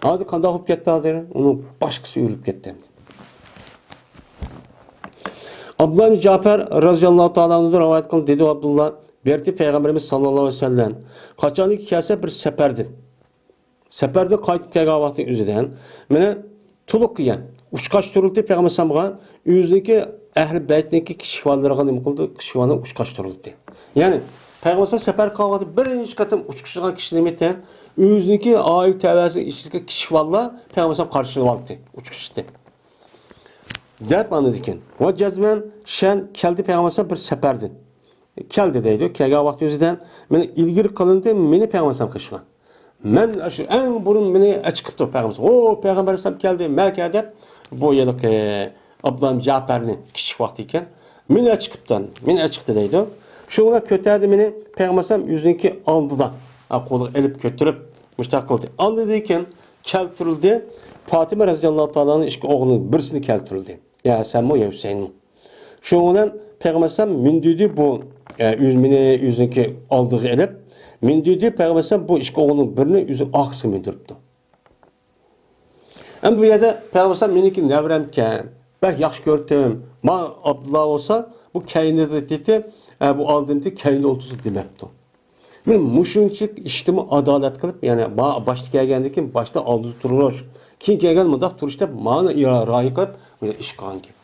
ھازىر قانداق بولۇپ كەتتى ھازىر؟ ئۇنىڭ باشقىسى ئۆرۈلۈپ كەتتى ئەمدى. ئابدۇللا ئىبن جەپەر رەزىياللاھۇ تائالا ئەنھۇدىن رىۋايەت قىلىندى، دېدى ئابدۇللا، بېرىتى پەيغەمبىرىمىز ساللاللاھۇ ئەلەيھى ۋەسەللەم قاچانكى كەلسە بىر سەپەردىن، سەپەردىن قايتىپ كەلگەن ۋاقتى ئۆزىدە مانا تولۇق كىيگەن، ئۇچقاچ تۇرۇلدى پەيغەمبەر ئەلەيھىسسالامغا، ئۆزىنىڭكى ئەھلى بەيتنىڭكى كىشىۋاللىرىغا نېمە قىلدى؟ كىشىۋاللار ئۇچقاچ تۇرۇلدى. يەنى پەيغەمبەر ئەلەيھىسسالام سەپەر قىلغان ۋاقتى بىرىنچى قېتىم ئۇچقۇچىغان كىشى نېمە ئىكەن؟ ئۆزىنىڭكى ئائىلە تەۋەسىنىڭ ئىچىدىكى كىشىۋاللار پەيغەمبەر ئەلەيھىسسالام قارشىلىۋالدى، ئۇچقۇچتى. دەپ ئاندىن كېيىن، ۋە جەزمەن شەن كەلدى پەيغەمبەر ئەلەيھىسسالام بىر سەپەردىن. كەلدى دەيدۇ، كەلگەن ۋاقتى ئۆزىدە مېنى ئىلگىرى قىلىندى، مېنى پەيغەمبەر ئەلەيھىسسالام قىلىشقا. مەن شۇ ئەڭ بۇرۇن مېنى ئەچىقىپتۇ پەيغەمبەر ئەلەيھىسسالام. ئو، پەيغەمبەر ئەلەيھىسسالام كەلدى، مەكە دەپ بۇ ھېلىقى ئابدۇللا جەپەرنى كىچىك ۋاقتى ئىكەن. مېنى ئەچىقىپتۇ، مېنى ئەچىقتى دەيدۇ. شۇ بىلەن كۆتەردى مېنى پەيغەمبەر ئەلەيھىسسالام ئۆزىنىڭكى ئالدىدا، ھە، قولىغا ئېلىپ كۆتۈرۈپ مۇشۇنداق قىلدى. ئاندىن كېيىن كەلتۈرۈلدى. پاتىمە رەزىياللاھۇ تائالا ئانھا ئىككى ئوغلىنىڭ بىرسىنى كەلتۈرۈلدى. يا ھەسەنمۇ، يا ھۈسەيىنمۇ. شۇنىڭ بىلەن پەيغەمبەر ئەلەيھىسسالام مىندۈردى بۇ، ئە، ئۆز-، مېنى ئۆزىنىڭكى ئالدىغا ئېلىپ، مىندۈردى پەيغەمبەر ئەلەيھىسسالام بۇ ئىككى ئوغلىنىڭ بىرىنى ئۆزى ئارقىسىغا مىندۈرۈپتۇ. ئەمدى بۇ يەردە پەيغەمبەر ئەلەيھىسسالام مېنىڭكى نەۋرەمكەن، بەك ياخشى كۆردۈم. ما ئابدۇللا بولسا بۇ كەينىدە تېتى، ئە، بۇ ئالدىمدىكى كەينىدە ئولتۇرسۇن دېمەپتۇ. مەن مۇشۇنچىلىك ئىشتىمۇ ئادالەت قىلىپ، يەنى ما-، باشتا كەلگەندىن كېيىن باشتا ئالدىدا تۇرۇش، كېيىن كەلگەن مۇنداق تۇرۇش دەپ مانا رايى قىلىپ، مانا ئىش قىلغان گەپ.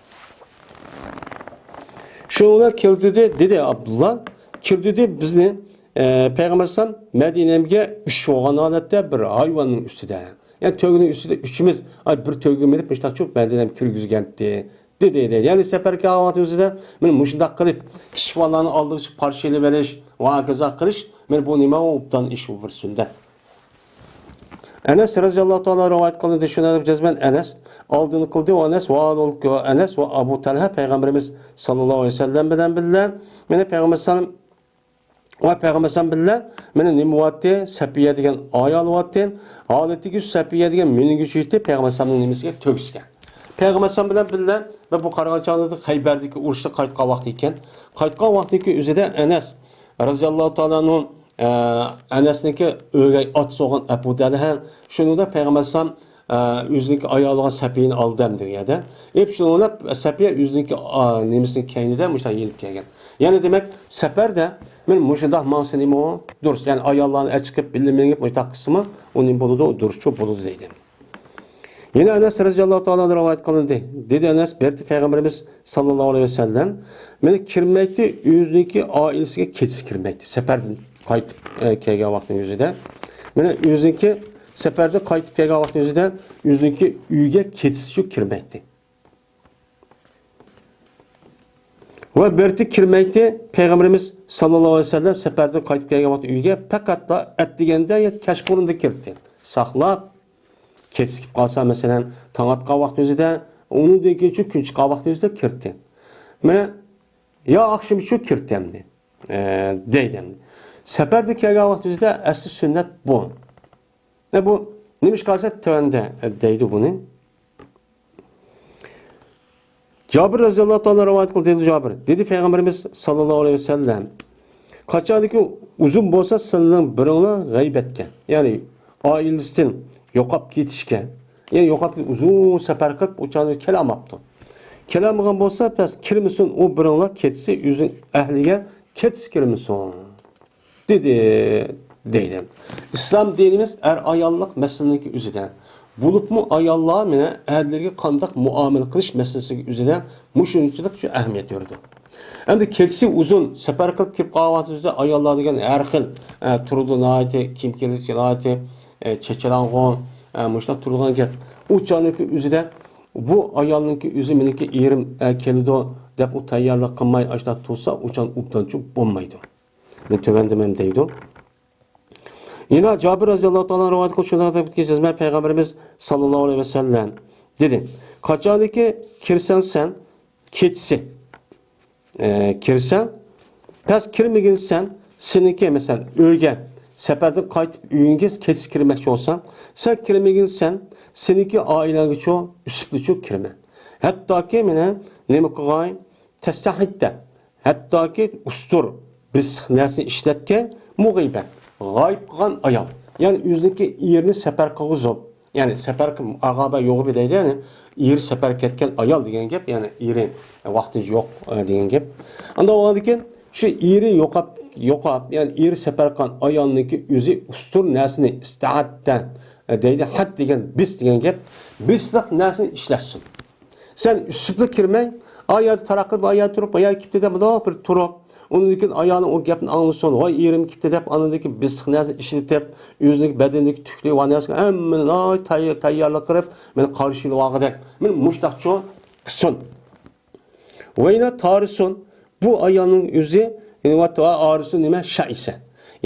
شۇنىڭ بىلەن كەلتۈردى، دېدى ئابدۇللا، كىردۈردى بىزنى، ئە، پەيغەمبەر ئەلەيھىسسالام مەدىنەمگە ئۈچ بولغان ھالەتتە بىر ھايۋاننىڭ ئۈستىدە، يەنى تۆگىنىڭ ئۈستىدە ئۈچىمىز، ئاي، بىر تۆگىگە مىنىپ مۇشۇنداق چوپ مەدىنەمگە كىرگۈزگەنتى. دېدى، دېدى. يەنى سەپەرگە كەلگەن ۋاقتىمىزدا مانا مۇشۇنداق قىلىپ، كىچىك بالىلارنى ئالدىغا چىقىپ قارشى ئېلىۋېلىش ۋە ھاكازا قىلىش، مانا بۇ نېمە، ئوبدان ئىش، بۇ بىر سۈننەت. ئەنەس رەزىياللاھۇ تائالا رىۋايەت قىلىندى، شۇنى دەپ جەزمەن ئەنەس ئالدىن قىلدى، ۋە ئەنەس ۋە ئەنەس ۋە ئەبۇ تەلھە پەيغەمبىرىمىز ساللاللاھۇ ئەلەيھى ۋەسەللەم بىلەن بىللە، مانا پەيغەمبەر ئەلەيھىسسالام ۋە پەيغەمبەر ئەلەيھىسسالام بىللە مانا نېمە بولاتتى؟ سەپىيە دېگەن ئايال بولاتتى. ھالىتىگە شۇ سەپىيە دېگەن مېنىڭگە چۈشتى، پەيغەمبەر ئەلەيھىسسالامنىڭ نېمىسىگە، تۆگىسىگە. پەيغەمبەر ئەلەيھىسسالام بىلەن بىللە ۋە بۇ قارىغان چاغلىرىدا خەيبەردىكى ئۇرۇشتا قايتقان ۋاقتى ئىكەن. قايتقان ۋاقتىدىكى ئۆزىدە ئەنەس رەزىياللاھۇ تائالا ئەنھۇ، ئە، ئەنەسنىڭكى ئۆگەي ئاتىسى بولغان ئەبۇ تەلھە، شۇنىڭدا پەيغەمبەر ئەلەيھىسسالام ئە، ئۆزىنىڭكى ئايالىغا سەپىيەنى ئالدى ئەمدى يەردە. ئېپ شۇنىڭ بىلەن سەپىيە ئۆزىنىڭكى، ئا، نېمىسىنىڭ كەينىدە مۇشۇنداق يېنىپ كەلگەن. يەنى دېمەك، سەپەردە مەن مۇشۇنداق ماڭسا نېمە ئۇ؟ دۇرۇس. يەنى ئاياللارنى ئەچىقىپ، بىللە مېڭىپ مۇشۇنداق قىلسىمۇ، ئۇ نېمە بولىدۇ؟ دۇرۇسچۇ بولىدۇ دەيدۇ. يەنە ئەنەس رەزىياللاھۇ تائالا ئەنھۇ رىۋايەت قىلىندى. دېدى ئەنەس، بېرىتى پەيغەمبىرىمىز ساللاللاھۇ ئەلەيھى ۋەسەللەم مېنى كىرمەيتتى، ئۆزىنىڭكى ئائىلىسىگە كېچىسى كىرمەيتتى. سەپەردىن قايتىپ، ئە، كەلگەن ۋاقتىنىڭ ئۆزىدە. مانا ئۆزىنىڭكى سەپەردىن قايتىپ كەلگەن ۋاقتىنىڭ ئۆزىدە ئۆزىنىڭكى ئۆيىگە كېچىسىچۇ كىرمەيتتى. ۋە بىرتى كىرمەيتتى، پەيغەمبىرىمىز ساللاللاھۇ ئەلەيھى ۋەسەللەم سەپەردىن قايتىپ كەلگەن ۋاقتى ئۆيىگە پەقەتلا ئەتىگەندە يا كەچقۇرۇندا كىردى. ساقلاپ، كېچىكىپ قالسا، مەسىلەن، تاڭ ئاتقان ۋاقتى ئۆزىدە، ئۇنىڭدىن كېيىنچۇ كۈن چىققان ۋاقتى ئۆزىدە كىردى. مانا يا ئاخشىمىچۇ كىرتەمدى، ئە، دەيدۇ ئەمدى. سەپەردە كەلگەن ۋاقتىمىزدا ئەسلى سۈننەت بۇ. ئە، بۇ نېمە ئىش قالسا تۆۋەندە، ئە، دەيدۇ بۇنى. جابىر رەزىياللاھۇ تائالا رىۋايەت قىلدى، دېدى جابىر. دېدى پەيغەمبىرىمىز ساللاللاھۇ ئەلەيھى ۋەسەللەم، قاچانكى ئۇزۇن بولسا سىلەرنىڭ بىرىڭلار غەيبەتكە، يەنى ئائىلىسىدىن يوقاپ كېتىشكە، يەنى يوقاپ كېتىپ ئۇزۇن سەپەر قىلىپ، ئۇ چاغدا كېلەلمەپتۇ. كېلەلمىگەن بولسا، پەس كىرمىسۇن، ئۇ بىرىڭلار كېتىسى ئۆزىنىڭ ئەھلىگە كېتىسى كىرمىسۇن، دېدى، دەيدۇ. ئىسلام دىنىمىز ئەر-ئاياللىق مەسىلىنىڭكى ئۆزىدە، بولۇپمۇ ئاياللار مەنە ئەرلىرىگە قانداق مۇئامىلە قىلىش مەسىلىسىگە ئۆزىدە مۇشۇنچىلىك شۇ ئەھمىيەت بېرىدۇ. ئەمدى كېچىسى ئۇزۇن سەپەر قىلىپ كېلىپ قالغان ۋاقتىمىزدا ئاياللار دېگەن ھەر خىل، ئە، تۇرىدۇ، ناھايىتى كىيىم-كېچەك ناھايىتى، ئە، چېچىلاڭغۇ، ئە، مۇشۇنداق تۇرىدىغان گەپ. ئۇ چاغنىڭكى ئۆزىدە بۇ ئايالنىڭكى ئۆزى مېنىڭكى ئېرىم، ئە، كېلىدۇ دەپ ئۇ تەييارلىق قىلماي ئاشۇنداق تۇرسا، ئۇ چاغ ئوبدانچۇ بولمايدۇ. مەن تۆۋەندە مەن دەيدۇ. يەنە جابىر رەزىياللاھۇ تائالا رىۋايەت قىلغان شۇنداق دەپ كېتىمىز، پەيغەمبىرىمىز ساللاللاھۇ ئەلەيھى ۋەسەللەم دېدى، قاچانكى كىرسەڭ سەن كېچىسى، ئە، كىرسەڭ، پەس كىرمىگىن سەن، سېنىڭكى، مەسىلەن، ئۆيگە، سەپەردىن قايتىپ ئۆيۈڭگە كېچىسى كىرمەكچى بولساڭ، سەن كىرمىگىن سەن، سېنىڭكى ئائىلەڭگىچۇ، ئۈسۈپلىچۇ كىرمە. ھەتتاكى مېنى نېمە قىلغاي؟ تەستەھىتتە، ھەتتاكى ئۇستۇر، بېسىق نەرسىنى ئىشلەتكەن، مۇغىبەن، غايىب قىلغان ئايال. يەنى ئۆزىنىڭكى ئېرىنى سەپەر قىلغۇزۇپ، يەنى سەپەر قىل-، ئاغابە يوغىبى دەيدۇ، يەنى ئېرى سەپەر كەتكەن ئايال دېگەن گەپ، يەنى ئېرى ۋاقتىنچە يوق، ئە، دېگەن گەپ. ئانداق بولغاندىكىن شۇ ئېرى يوقاپ، يوقاپ، يەنى ئېرى سەپەر قىلغان ئايالنىڭكى ئۆزى ئۇستۇر نەرسىنى ئىستەھەتتە، ئە، دەيدۇ، ھەت دېگەن بىس دېگەن گەپ، بىسلىق نەرسىنى ئىشلەتسۇن. سەن ئۈسۈپلا كىرمەي، ئا يەردە تاراققا، ئا يەردە تۇرۇپ، ئا يەردە كېپتۇ دەپ، مۇنداق بىر تۇرۇپ، ئۇنىڭدىن كېيىن ئايالىڭ ئۇ گەپنى ئاڭلىسۇن، ۋاي ئېرىم كېپتۇ دەپ، ئاندىن كېيىن بىسلىق نەرسە ئىشلىتىپ، ئۆزىنىڭ بەدىنىدىكى تۈكلۈك ۋە نەرسىگە ھەممىنى، ئاي، تەييار، تەييارلىق قىلىپ، مېنى قارشى ئېلىۋالغۇدەك، مېنى مۇشتاقچۇ قىلسۇن. ۋەينە تارىسۇن، بۇ ئايالنىڭ ئۆزى، يەنى ۋە تارىسۇن نېمە؟ شائىسە.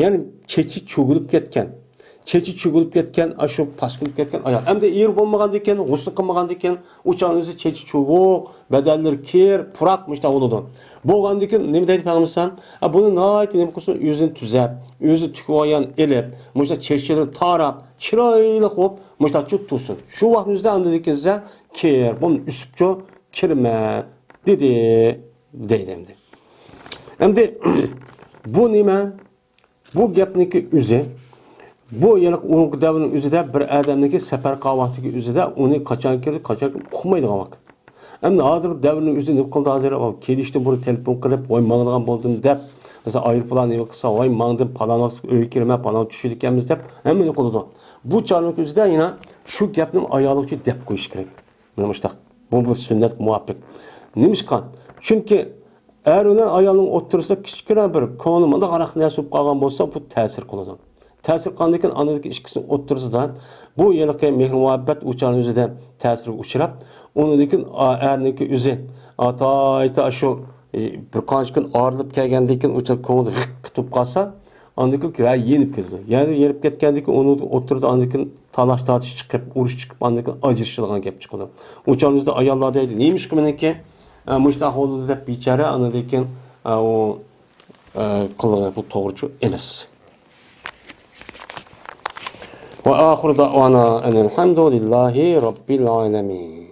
يەنى چېچى چۆگۈلۈپ كەتكەن. چېچى چۆگۈلۈپ كەتكەن، ئاشۇ پاسكىلىپ كەتكەن ئايال. ئەمدى ئېرى بولمىغاندىكىن، غۇسلى قىلمىغاندىكىن، ئۇ چاغنىڭ ئۆزى چېچى چۆگۈك، بەدەنلىرى كىر، پۇراق، مۇشۇنداق بولىدۇ. بولغاندىكىن نېمە دەيدۇ پەيغەمبەر ئەلەيھىسسالام؟ ئە، بۇنى ناھايىتى نېمە قىلسۇن، ئۆزىنى تۈزەپ، ئۆزى تۈكۈۋالغان ئېلىپ، مۇشۇنداق چېچىنى تاراپ، چىرايلىق بولۇپ، مۇشۇنداق جۇت تۇرسۇن. شۇ ۋاقىتنىڭ ئۆزىدە ئاندىن كېيىن سەن كىر، بۇنى ئۈسۈپچۇ كىرمە، دېدى، دەيدۇ ئەمدى. ئەمدى بۇ نېمە؟ بۇ گەپنىڭكى ئۆزى، بۇ يەنە ئۇنىڭ دەۋرىنىڭ ئۆزىدە بىر ئادەمنىڭكى سەپەر قىلغان ۋاقتىدىكى ئۆزىدە ئۇنى قاچان كىردى، قاچان كىردى ئۇقمايدىغان ۋاقىت. ئەمدى ھازىرقى دەۋرنىڭ ئۆزى نېمە قىلدى ھازىر؟ ئۇ كېلىشتىن بۇرۇن تېلېفون قىلىپ، ۋاي ماڭىدىغان بولدۇم دەپ، مەسىلەن، ئايروپىلان نېمە قىلسا، ۋاي ماڭدىم، پالان ۋاقىتتا ئۆيگە كىرىمەن، پالان چۈشىدىكەنمىز دەپ ھەممىنى قىلىدۇ. بۇ چاغنىڭ ئۆزىدە يەنە شۇ گەپنىڭ ئايالىغا دەپ قويۇش كېرەك. مانا مۇشۇنداق. بۇ بىر سۈننەتكە مۇۋاپىق. نېمىشقا؟ چۈنكى ئەر بىلەن ئايالنىڭ ئوتتۇرىسىدا كىچىككىنە بىر كۆڭلى مۇنداق ھاراق نەرسە بولۇپ قالغان بولسا، بۇ تەسىر قىلىدۇ. تەسىر قىلغاندىن كېيىن ئاندىن كېيىن ئىككىسىنىڭ ئوتتۇرىسىدا بۇ ھېلىقى مېھىر-مۇھەببەت ئۇ چاغنىڭ ئۆزىدە تەسىرگە ئۇچراپ، ئۇنىڭدىن كېيىن ئا-، ئەرنىڭكى ئۆزى ئاتايتا شۇ، ئى، بىر قانچە كۈن ئايرىلىپ كەلگەندىن كېيىن ئۇ چاغ كۆڭلى ھىق تۇتۇپ قالسا، ئاندىن كېيىن يەنە يېنىپ كېتىدۇ. يەنە يېنىپ كەتكەندىن كېيىن ئۇنىڭ ئوتتۇرىدا ئاندىن كېيىن تالاش-تارتىش چىقىپ، ئۇرۇش چىقىپ، ئاندىن كېيىن ئاجرىشىدىغان گەپ چىقىدۇ. ئۇ چاغنىڭ ئۆزىدە ئاياللار دەيدۇ، نېمىشقا مېنىڭكى، ئە، مۇشۇنداق بولدى دەپ بىچارە، ئاندىن كېيىن، ئە، ئۇ، ئە، قىلغىنى بۇ توغرىچۇ ئەمەس. وآخر دعوانا أن الحمد لله رب العالمين.